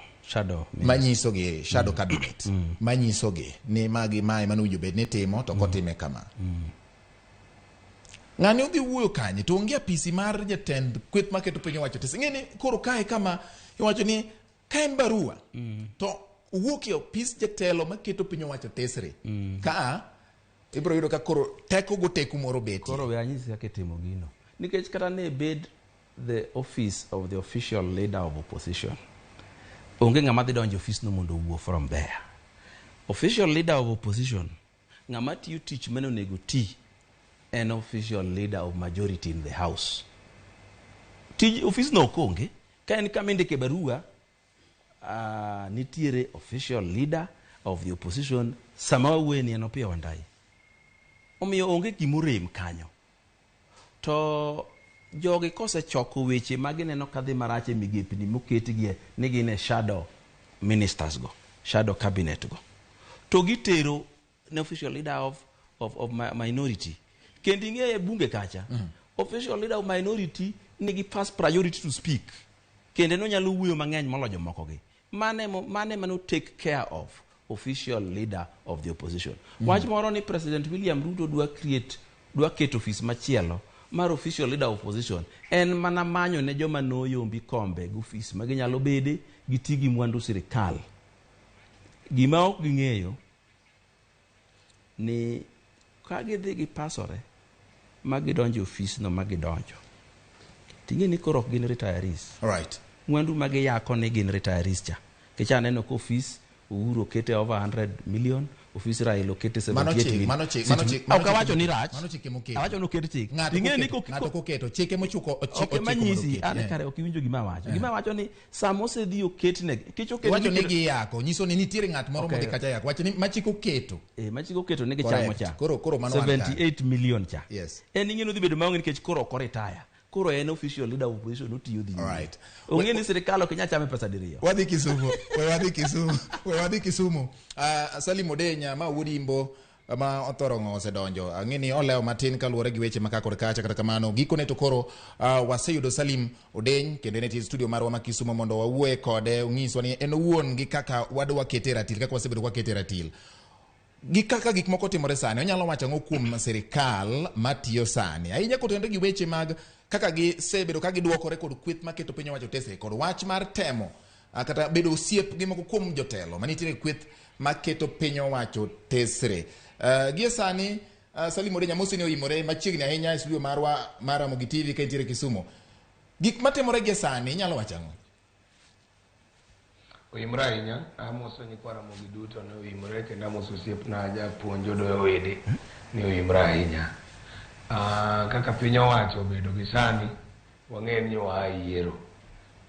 Speaker 1: manyisogi shadow cabinet, manyisogi ni magi mae mane owinjo bed ni timo to kotime kama. Ng'ani odhi wuoyo kanye to onge apisi mar jatend kweth maketo piny owacho tese. Ing'e ni koro kae kama iwacho ni ka en barua to owuok e opis jatelo maketo piny owacho tesre, ka ibiro yudo ka koro teko goteku moro betie.
Speaker 2: Koro we anyisi kaka itimo gino, nikech kata ne bed the office of the official leader of opposition, onge ng'ama dhi donjo e ofisno mondo owuo from there. Official leader of opposition, ng'ama tiyo tich mane onego ti en official leader of majority in the house. Tij ofisno ok onge ka en kama indike barua. Nitiere official leader of the opposition, sama wawuoye ni en Opiyo Wandayi, omiyo onge gimorem kanyo. To jogi kosechoko weche ma gineno kadhi marach e migepni moketgie ni gin e shadow ministers go, shadow cabinet go, to gitero ne official leader of minority. Kendo ing'eyo e bunge kacha, official leader of minority nigi first priority to speak, kendo en onyalo wuoyo mang'eny molo jomoko gi. Mane mano take care of official leader of the opposition. Wach moro ni President William Ruto dwa create, dwa keto ofis machielo mar official leader of opposition, en mana manyo ne joma noyombi kombe gi ofis ma ginyalo bede giti gi mwandu sirikal. Gima ok ging'eyo ni ka gidhi gipasore ma gidonjo e ofisno, ma gidonjo, ting'e ni koro ok gin retirees. Mwandu ma giyako ni gin retirees cha, nikech aneno ka ofis Uhuru okete over 100 million, ofis Raila okete
Speaker 1: Mano
Speaker 2: 78
Speaker 1: chik,
Speaker 2: million.
Speaker 1: mano chik, mano chik, mano
Speaker 2: Ok
Speaker 1: chik
Speaker 2: awacho ni
Speaker 1: moketo.
Speaker 2: rach.
Speaker 1: Mano chike moketo.
Speaker 2: Awacho ni oket chik.
Speaker 1: Ng'ato
Speaker 2: Ing'e ni
Speaker 1: ng'ato koketo chike mochuko
Speaker 2: Ok
Speaker 1: ochiko mondo
Speaker 2: manyisi
Speaker 1: oketi,
Speaker 2: an kare ok iwinjo gima awacho. Gima awacho ni sama osedhi oketne kech oket.
Speaker 1: Iwacho ni giyako, nyiso ni nitiere ng'at moro modhi kacha yako. Wacho ni machiko oketo.
Speaker 2: Machiko oketo ni gichamo
Speaker 1: Correct.
Speaker 2: cha.
Speaker 1: Koro mano wan kare.
Speaker 2: 78 million cha.
Speaker 1: Yes.
Speaker 2: En ing'e ni odhi bedo maonge nikech koro ok oretire. Koro en official leader of opposition, otiyo dhi nyime.
Speaker 1: Alright.
Speaker 2: Ong'e ni sirikal ok nyal chame pesa diriyo.
Speaker 1: Wadhi Kisumu. We wadhi Kisumu. We wadhi Kisumu. Salim Odenya ma wuod Imbo ma othoro ng'o osedonjo. Ang'e ni olewo matin kaluwore gi weche ma ka kod kacha, kata kamano gikone to koro waseyudo Salim Odeny kendo en e studio marwa ma Kisumu mondo wawuoye kode, onyiswa ni en owuon gi kaka wadwa kete e ratil, kaka wasebedo kwa kete e ratil gi kaka gik moko timore sani. Onyalo wacho ang'o kuom sirikal matiyo sani, ahinya kotenore gi weche mag kaka gisebedo ka giduokore kod kweth maketo piny owacho tesre, kod wach mar temo kata bedo osiep gi moko kuom jotelo manitiere e kweth maketo piny owacho tesre. Gie sani, Salim Odenya mosi ni oimore machiegni ahinya e studio marwa mar Ramogi TV ka intiere Kisumu. Gik matimore gie sani inyalo wacho ang'o?
Speaker 14: Oimore ahinya, amoso nyikwa Ramogi duto ni oimore, kendo amoso osiepna japuonj Odoyo Wede ni oimore ahinya. Kaka piny owacho obedo gi sani, wang'e ni waa e yiero.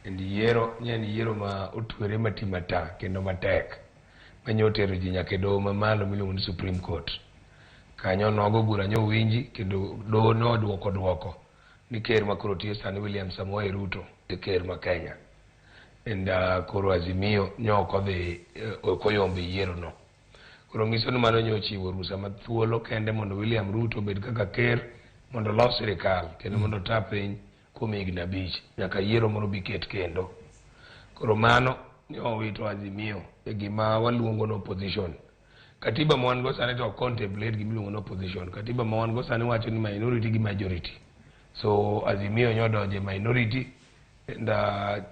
Speaker 14: Kendo yiero ne en yiero ma otwere mati mata kendo matek manyo otero ji nyaka e doho mamalo miluongo ni Supreme Court. Kanyo nogo bura nyowinji kendo doho noduoko duoko ni ker ma koro tiyo sani William Samoei Ruto e ker ma Kenya. And koro Azimio nyo ok odhi, ok oyombo e yiero no. Koro nyiso ni mano nyochiwo rusa ma thuolo kende mondo William Ruto obed kaka ker mondo olos sirikal kendo mondo ota piny kuom higni 5 nyaka yiero moro bi ket kendo. Koro mano ne owito Azimio e gima waluongo ni opposition. Katiba ma wan go sani to ok contemplate gima iluongo ni opposition. Katiba ma wan go sani wacho ni minority gi majority. So Azimio nyodonjo e minority and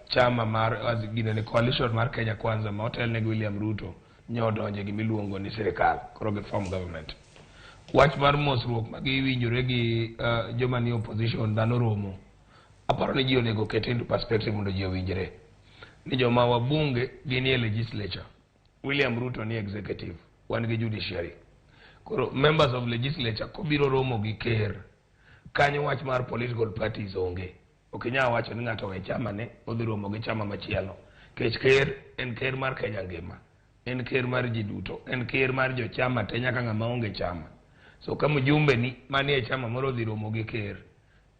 Speaker 14: chama mar ginene coalition mar Kenya Kwanza ma otelne gi William Ruto nyodonje gima iluongo ni sirikal. Koro gi form government. Wach mar mosruok ma giwinjore gi joma ni opposition dhano romo. Aparo ni ji onego ket into perspective mondo ji owinjre. Ni joma wabunge gin e legislature. William Ruto ni executive, wan gi judiciary. Koro members of legislature kobiro romo gi ker, kanyo wach mar political parties onge. Ok inyal wacho ni ng'ato owe chama ne odhi romo gi chama machielo. Kech ker en ker mar Kenya ngima. En ker mar ji duto. En ker mar jochama te nyaka ng'ama onge chama. So ka mjumbe ni manie chama moro odhi romo gi ker,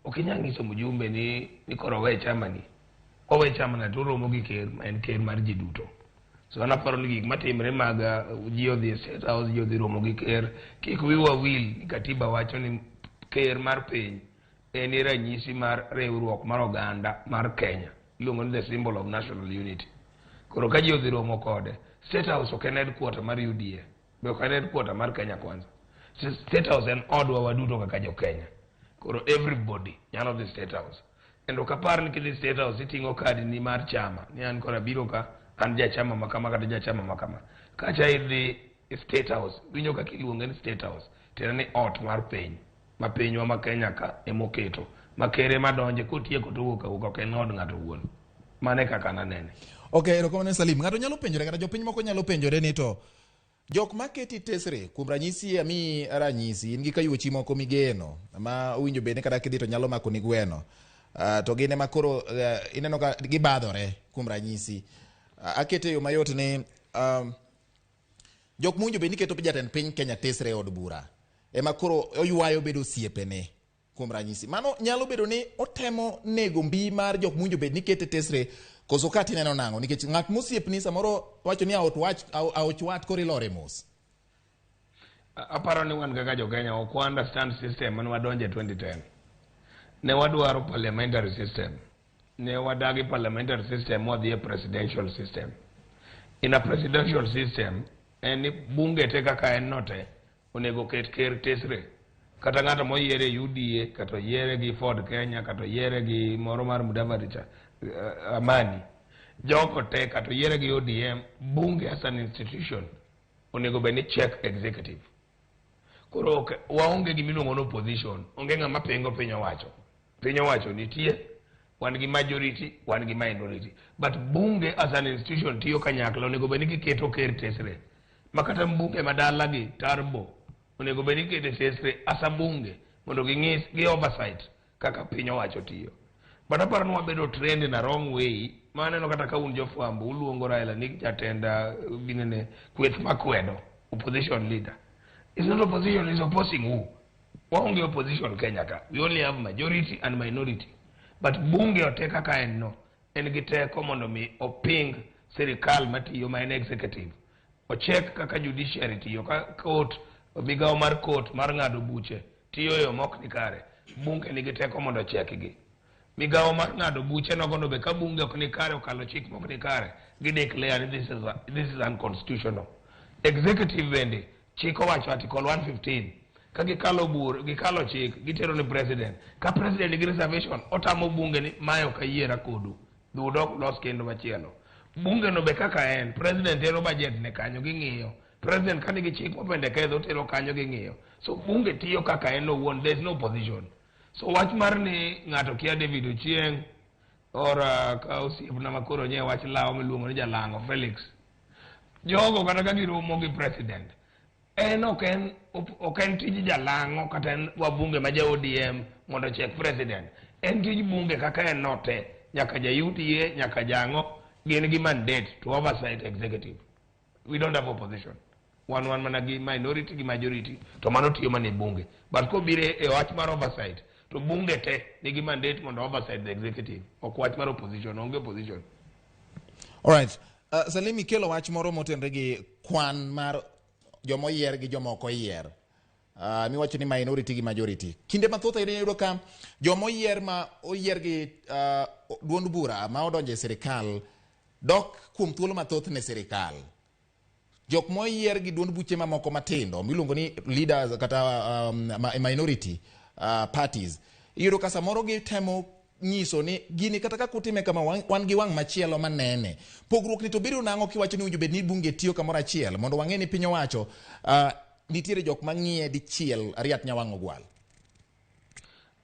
Speaker 14: ok inyal nyiso mjumbe ni koro owe chama ni. Owe chama na to oromo gi ker ma en ker mar ji duto. So an aparo ni gik matimre mag ji odhi e State House, ji odhi romo gi ker, kik wiwa wil ni katiba wacho ni ker mar piny en ranyisi mar riwruok mar oganda mar Kenya. Iluongo ni the symbol of national unity. Koro ka ji odhi romo kode, State House ok en headquarter mar UDA, be ok en headquarter mar Kenya Kwanza. State House en odwa waduto kaka jo Kenya. Koro everybody nyalo dhi State House. Kendo ok apar ni kidhi State House iting'o kadi ni mar chama, ni an koro abiro ka, an jachama ma kama kata jachama ma kama. Kacha idhi State House, winjo kaka iluonge ni State House, tiende ni ot mar piny, ma pinywa ma Kenya ka emoketo. Ma ker ema donje kotieko to owuok awuoka, ok en od ng'ato owuon. Mano e kaka nanene.
Speaker 1: Ok, erokamano Salim. Ng'ato nyalo penjore kata jopiny moko nyalo penjore ni to jok maketi tesre kuom ranyisi ami ranyisi in gi kayuochi moko migeno ma owinjo bed ni kata kidhi to nyalo mako ni gweno to gin ema koro ineno ka gibadhore kuom ranyisi akete yo mayot ni jok mowinjo bed ni keto jatend piny Kenya tesre e od bura ema koro oywayo bedo osiepene kuom ranyisi mano nyalo bedo ni otemo nego mbi mar jok mowinjo bed ni kete tesre koso kata ineno nang'o nikech ng'at mosiepni samoro wacho ni aoch wat koro ilore mos.
Speaker 14: Aparo ni wan kaka jo Kenya ok wa understand system mane wadonje 2010. Ne wadwaro parliamentary system. Ne wadagi parliamentary system wadhi e presidential system. In a presidential system, en ni bunge te kaka en no te onego ket ker tesre. Kata ng'ato moyiere UDA, kata oyiere gi Ford Kenya, kata oyiere gi moro mar Mudavadi cha, Amani. Jogo te kata oyiere gi ODM, bunge as an institution onego bed ni check executive. Koro ok waonge gima iluongo ni opposition, onge ng'ama pingo piny owacho. Piny owacho nitie, wan gi majority, wan gi minority. But bunge as an institution tiyo kanyakla, onego bed ni giketo ker tesre. Ma kata mbunge madala gi Turbo, onego bed ni ikete tesre as a bunge mondo ging'is gi oversight kaka piny owacho tiyo. But aparo ni wabedo trained in a wrong way, ma aneno kata ka un jofwambo uluongo Raila ni jatend ginene kweth makwedo, opposition leader. It's not opposition, it's opposing who? Waonge opposition Kenya ka. We only have majority and minority. But bunge ote kaka en no, en gi teko mondo mi oping sirikal matiyo ma en executive. Ochek kaka judiciary tiyo, ka court, migawo mar court mar ng'ado buche tiyo e yo mok ni kare. Bunge nigi teko mondo ochekgi. Migawo mar ng'ado buche nogono be ka bunge ok ni kare okalo chik mok ni kare, gi declare ni this is unconstitutional. Executive bende chik owacho article 115 ka gikalo bur, gikalo chik, gitero ne president. Ka president nigi reservation, otamo bunge ni mae ok ayiera kodu. Dhi udok ulos kendo machielo. Bunge no be kaka en, president tero budget ne kanyo ging'iyo. President ka nigi chik mopendekezo otero kanyo ging'iyo. So bunge tiyo kaka en owuon, there is no opposition. So wach mar ni ng'ato kia David Ochieng or ka osiepna ma koro nye wach lawo miluongo ni Jalang'o Felix. Jogo kata ka giromo gi president, en ok en tij Jalang'o kata en wabunge ma ja ODM mondo ochek president. En tij bunge kaka en no te, nyaka ja UDA, nyaka jang'o, gin gi mandate to oversight executive. We don't have opposition. Wan wan mana gi minority gi majority, to mano tiyo mana e bunge. But kobiro e wach mar oversight, to bunge te nigi mandate mondo oversight the executive. Ok wach mar opposition, onge opposition.
Speaker 1: All right. Salim, ikelo wach moro motenore gi kwan mar joma oyier gi joma ok oyier. Miwacho ni minority gi majority. Kinde mathoth ahinya iyudo ka joma oyier ma oyier gi duond bura ma odonjo e sirikal dok kuom thuolo mathoth ne sirikal. Jok moyier gi duond buche mamoko matindo miluongo ni leaders kata minority parties, iyudo ka samoro gitemo nyiso ni gini kata kaka utime kama wan gi wang' machielo manene. Pogruok ni to bedo nang'o kiwacho ni owinjo bed ni bunge tiyo kamoro achiel mondo wang'e ni piny owacho nitiere jok mang'iye dichiel ariat nyawang' ogwal.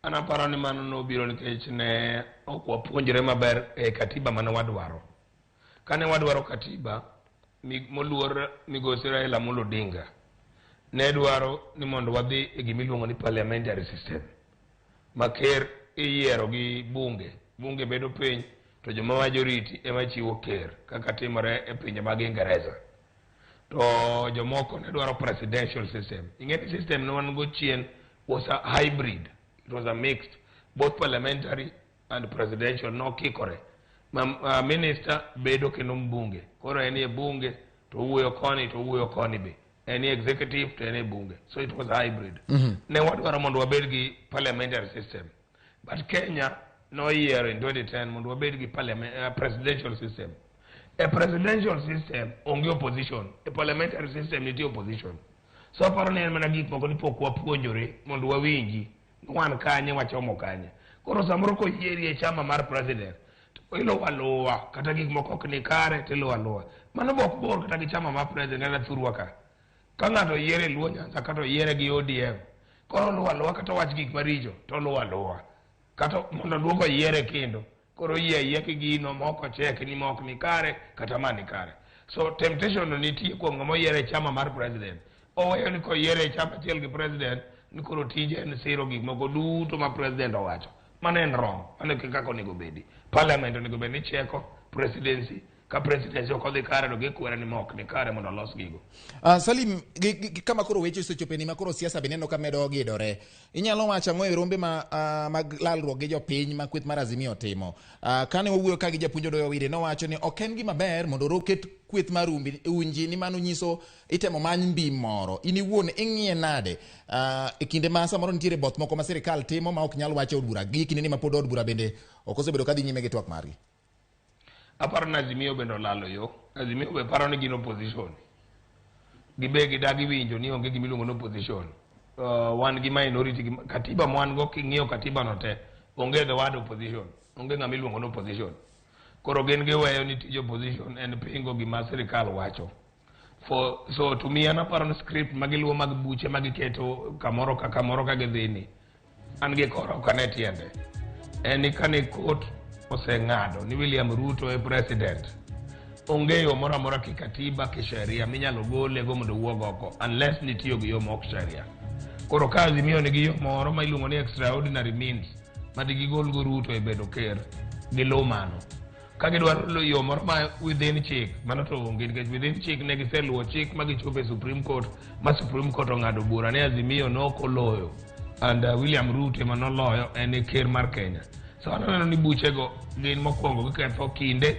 Speaker 14: An aparo ni mano nobiro nikech ne ok wapuonjre maber e katiba mane wadwaro. Kane wadwaro katiba, moluor migosi Raila Amolo Odinga ne dwaro ni mondo wadhi e gimiluongo ni parliamentary system ma ker iyiero gi bunge, bunge bedo piny to joma majority ema chiwo ker kaka timore e pinje mag Ingereza. To jomoko ne dwaro presidential system. Ing'e ni system ne wan go chien was a hybrid. It was a mixed, both parliamentary and presidential, nokikore. Ma minister bedo kendo mbunge. Koro en e bunge to owuoyo koni to owuoyo koni be. En e executive to en e bunge. So it was hybrid. Ne wadwaro mondo wabed gi parliamentary system. But Kenya noyiero in 2010 mondo wabed gi presidential system. E presidential system onge opposition. E parliamentary system nitie opposition. So aparo ni en mana gik moko ni pok wapuonjore mondo wawinji ni wan kanye wachomo kanye. Koro samoro koyieri e chama mar president to iluwo aluwa kata gik moko ok ni kare to iluwo aluwa. Mano be ok bor kata gi chama mar president kata thurwa ka. Ka ng'ato oyiere Luo Nyanza kata oyiere gi ODM, koro oluwo aluwa kata owach gik maricho to oluwo aluwa. Kata mondo oduok oyiere kendo. Koro oyie ayia gi gino ma ok ochek ni ma ok ni kare kata ma ni kare. So temptation no nitie kuom ng'ama oyiere e chama mar president. Oweyo ni koyiere e chama achiel gi president ni koro tije en siro gik moko duto ma president owacho. Mano en wrong. Mano e kaka onego bedi. Parliament onego bed ni cheko presidency. Ka presidency ok odhi kare to gikwere ni ma ok ni kare mondo olos gigo.
Speaker 1: Salim, gi kama koro weche osechope ni ma koro siasa be neno ka medo gidore. Inyalo wacho ang'o e rombe ma mag lalruok gi jopiny ma kweth mar Azimio timo? Kane wawuoyo ka gi japuonj Odoyo Owide nowacho ni ok en gima ber mondo oket kweth mar unji ni mano nyiso itemo many mbi moro. In iwuon ing'iye nade? E kinde ma samoro nitiere both moko ma sirikal timo ma ok nyal wacho e od bura. Gi kinde ni ma pod od bura bende ok osebedo kadhi nyime gi twak margi.
Speaker 14: Aparo ni Azimio bende olalo yo. Azimio be paro ni gin opposition. Gibe gidagi winjo ni onge gima iluongo ni opposition. Wan gi minority, katiba ma wan go king'iyo katiba no te, onge the word opposition. Onge ng'ama iluongo ni opposition. Koro gin giweyo ni tij opposition en pingo gima sirikal wacho. So to me an aparo ni script ma giluwo mag buche ma giketo kamoro ka kamoro ka gidhi ni, an gi koro ok ane tiende. En ni kane court oseng'ado ni William Ruto e president, onge yo moro amora kikatiba kisheria minyalo gole go mondo owuog oko unless nitiyo gi yo ma ok sheria. Koro ka Azimio nigi yo moro ma iluongo ni extraordinary means ma digigol go Ruto e bedo ker, giluw mano. Ka gidwaro yo moro ma within chik, mano to onge nikech within chik ne giseluwo chik ma gichopo e Supreme Court ma Supreme Court ong'ado bura ni Azimio nok oloyo and William Ruto ema noloyo en e ker mar Kenya. So an aneno ni buchego gin mokwongo giketho kinde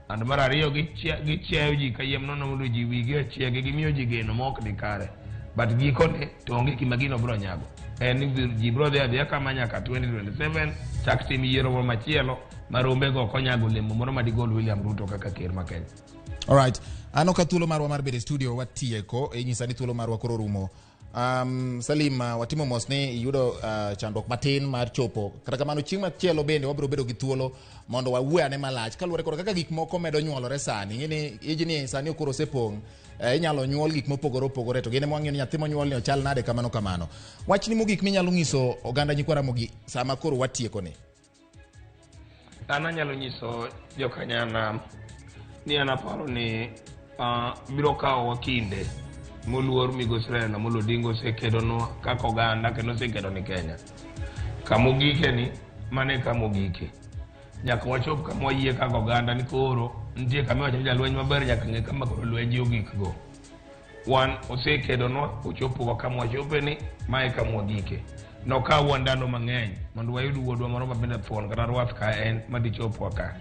Speaker 14: and mar ariyo gichiayo ji kayiem nono mondo ji wigi ochiegi, gimiyo ji geno ma ok ni kare. But gikone to onge gima gino biro nyago. En ni ji biro dhi adhiya kama nyaka 2027 chak tim yiero moro machielo ma rombego ok onyago olemo moro ma digol William Ruto kaka ker ma Kenya.
Speaker 1: Alright. Ano ka thuolo marwa mar bedo e studio watieko, inyisa ni thuolo marwa koro orumo. Salim, watimo mos ni iyudo chandruok matin mar chopo. Kata kamano chieng' machielo bende wabiro bedo gi thuolo mondo wawuo ane malach kaluwore kod kaka gik moko medo nyuolore sani. Ing'e ni ijni sani koro osepong', inyalo nyuol gik mopogore opogore to gin ema wang'iyo ni nyathi monyuol ni ochal nade kamano kamano. Wachni mogik minyalo nyiso oganda nyikwa Ramogi sama koro watieko ni?
Speaker 14: An anyalo nyiso jokanyanam ni an aparo ni biro kawowa kinde moluor migosi Raila Amolo Odinga osekedonwa kaka oganda kendo osekedo ni Kenya. Kamogike ni mano e kamogike. Nyaka wachop kama wayie kaka oganda ni koro nitie kama iwacho ni jalweny maber nyaka ng'e kama koro lwenje ogik go. Wan osekedonwa ochopowa kama wachope ni mae kama wagike. Nokawwa ndalo mang'eny mondo wayud wuodwa moro mabende thuon kata rwath ka en madichopwa ka.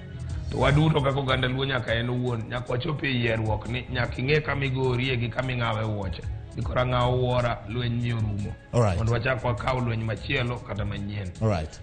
Speaker 14: To waduto kaka oganda Luo nyaka en owuon nyaka wachop e yierruok ni nyaka ing'e kama igorie gi kama ing'awe wuoche. Ni koro ang'awo wuora lweny ni orumo. Mondo wachak wakaw lweny machielo kata manyien.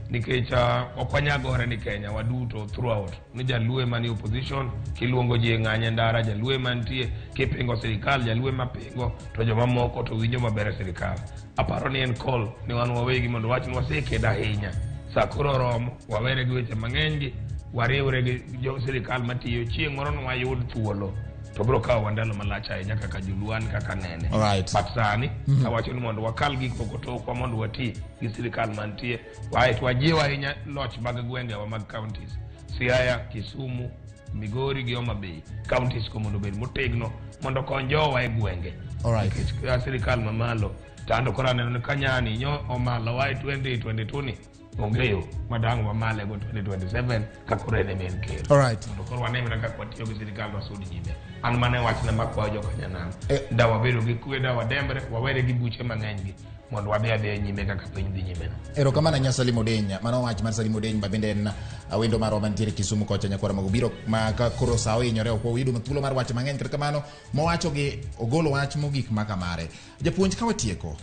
Speaker 14: Nikech ok wanyal gore ni Kenya waduto throughout. Ni Jaluo ema ni opposition kiluongo ji e ng'anyo e ndara, Jaluo ema nitie kipingo sirikal, Jaluo ema pingo to jomamoko to winjo maber e sirikal. Aparo ni en call ni wan wawegi mondo wach ni wasekedo ahinya. Sa koro oromo, wawere gi weche mang'eny gi, wariwre gi jo sirikal matiyo, chieng' moro nwayud thuolo. To biro kawowa ndalo malach ahinya kaka joluo an kaka nene.
Speaker 1: Alright.
Speaker 14: But sani awacho ni mondo wakal gik moko tokwa mondo wati gi sirikal mantie. Wae to wajiw ahinya loch mag gwengewa mag counties. Siaya, Kisumu, Migori gi Homa Bay. Counties go mondo obed motegno mondo okony jowa e gwenge.
Speaker 1: Alright.
Speaker 14: Nikech ka sirikal mamalo to anto koro aneno ni ka nyani nyo omalowa e 2022 ni onge yo madang' wamale go 2027 ka koro en ema en ker.
Speaker 1: Alright.
Speaker 14: Mondo koro wane mana kaka watiyo gi sirikal to wasud nyime. An mano e wachna makwayo jokanyanam. Da wabedo gi kwe, da wadembre, wawere gi buche mang'eny gi mondo wadhi adhiya nyime kaka piny dhi nyime no.
Speaker 1: Erokamano ahinya Salim Odeny. Mano wach mar Salim Odeny ma bende en wendo marwa mantiere Kisumu kocha nyakwara mago biro ma ka koro sa ohinyore ok wayudo thuolo mar wacho mang'eny kata kamano mowacho gi ogolo wach mogik maka mare. Japuonj ka watieko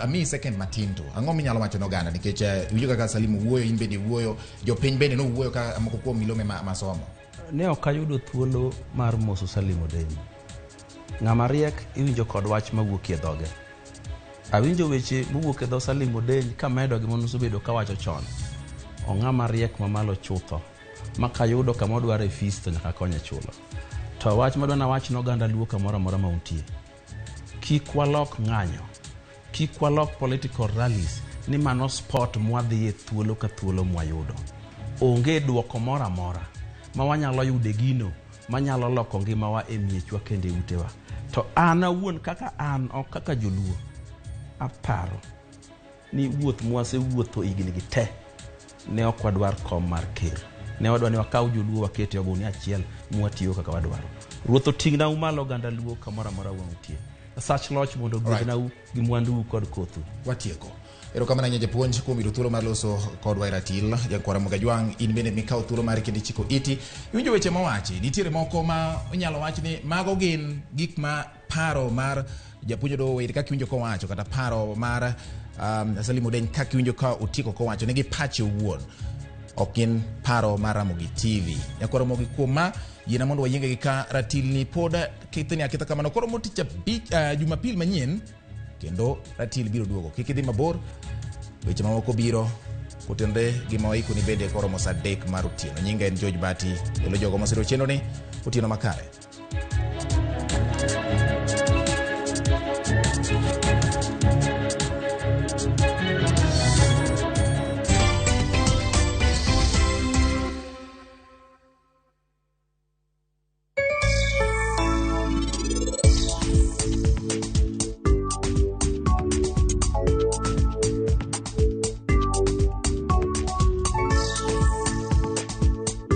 Speaker 1: amiyi second matin to ang'o minyalo wacho ne oganda nikech iwinjo kaka Salim owuoyo in bende iwuoyo jopiny bende nowuoyo ka moko kuom milome ma somo.
Speaker 2: Ne ok ayudo thuolo mar moso Salim Odeny. Ng'ama riek iwinjo kod wach mawuok e dhoge. Awinjo weche mowuok e dho Salim Odeny kamedo gi manosebedo kawacho chon. Ong'ama riek mamalo chutho ma kayudo kama odware fees to nyaka konye chulo. To wach madwa nawach ne oganda luo kamoro amora ma untie. Kik walok ng'anyo. Kik walok political rallies ni mano sport mwadhiye thuolo ka thuolo mwayudo. Onge duoko moro amora ma wanyalo yudo e gino manyalo loko ngimawa e miechwa kendo e utewa. To an awuon kaka an ok kaka joluo aparo ni wuoth mwasewuotho higni gi te ne ok wadwar kom mar ker. Ne wadwa ni wakaw joluo waket e ogunia achiel mwatiyo kaka wadwaro. Ruoth oting'nau malo oganda luo kamoro amora ma untie. Sach loch mondo ogwedhnau gi mwandu kod kothu.
Speaker 1: Watieko. Erokamano ahinya japuonj kuom yudo thuolo mar loso kodwa e ratil. Jakwara Mugajwang' in bende mikawo thuolo mari kendo ichiko iti. Iwinjo weche mowachi, nitiere moko ma inyalo wach ni mago gin gik ma paro mar japuonj Odowo Were kaka iwinjo kowacho kata paro mar Salim Odeny kaka iwinjo ka otieko kowacho nigi pache owuon. Ok gin paro mar Ramogi TV. Nyakwara Ramogi kuom ma yiena mondo wayienge gi ka ratil ni pod kethni aketha kamano koro mo tich abich Jumapil manyien kendo ratil biro duogo. Kik idhi mabor, weche mamoko biro kotenore gi ma waikoni bende koromo saa 3 mar otieno. Nyinga en George Bati, elo jogo mosiro chenro ni otieno makare.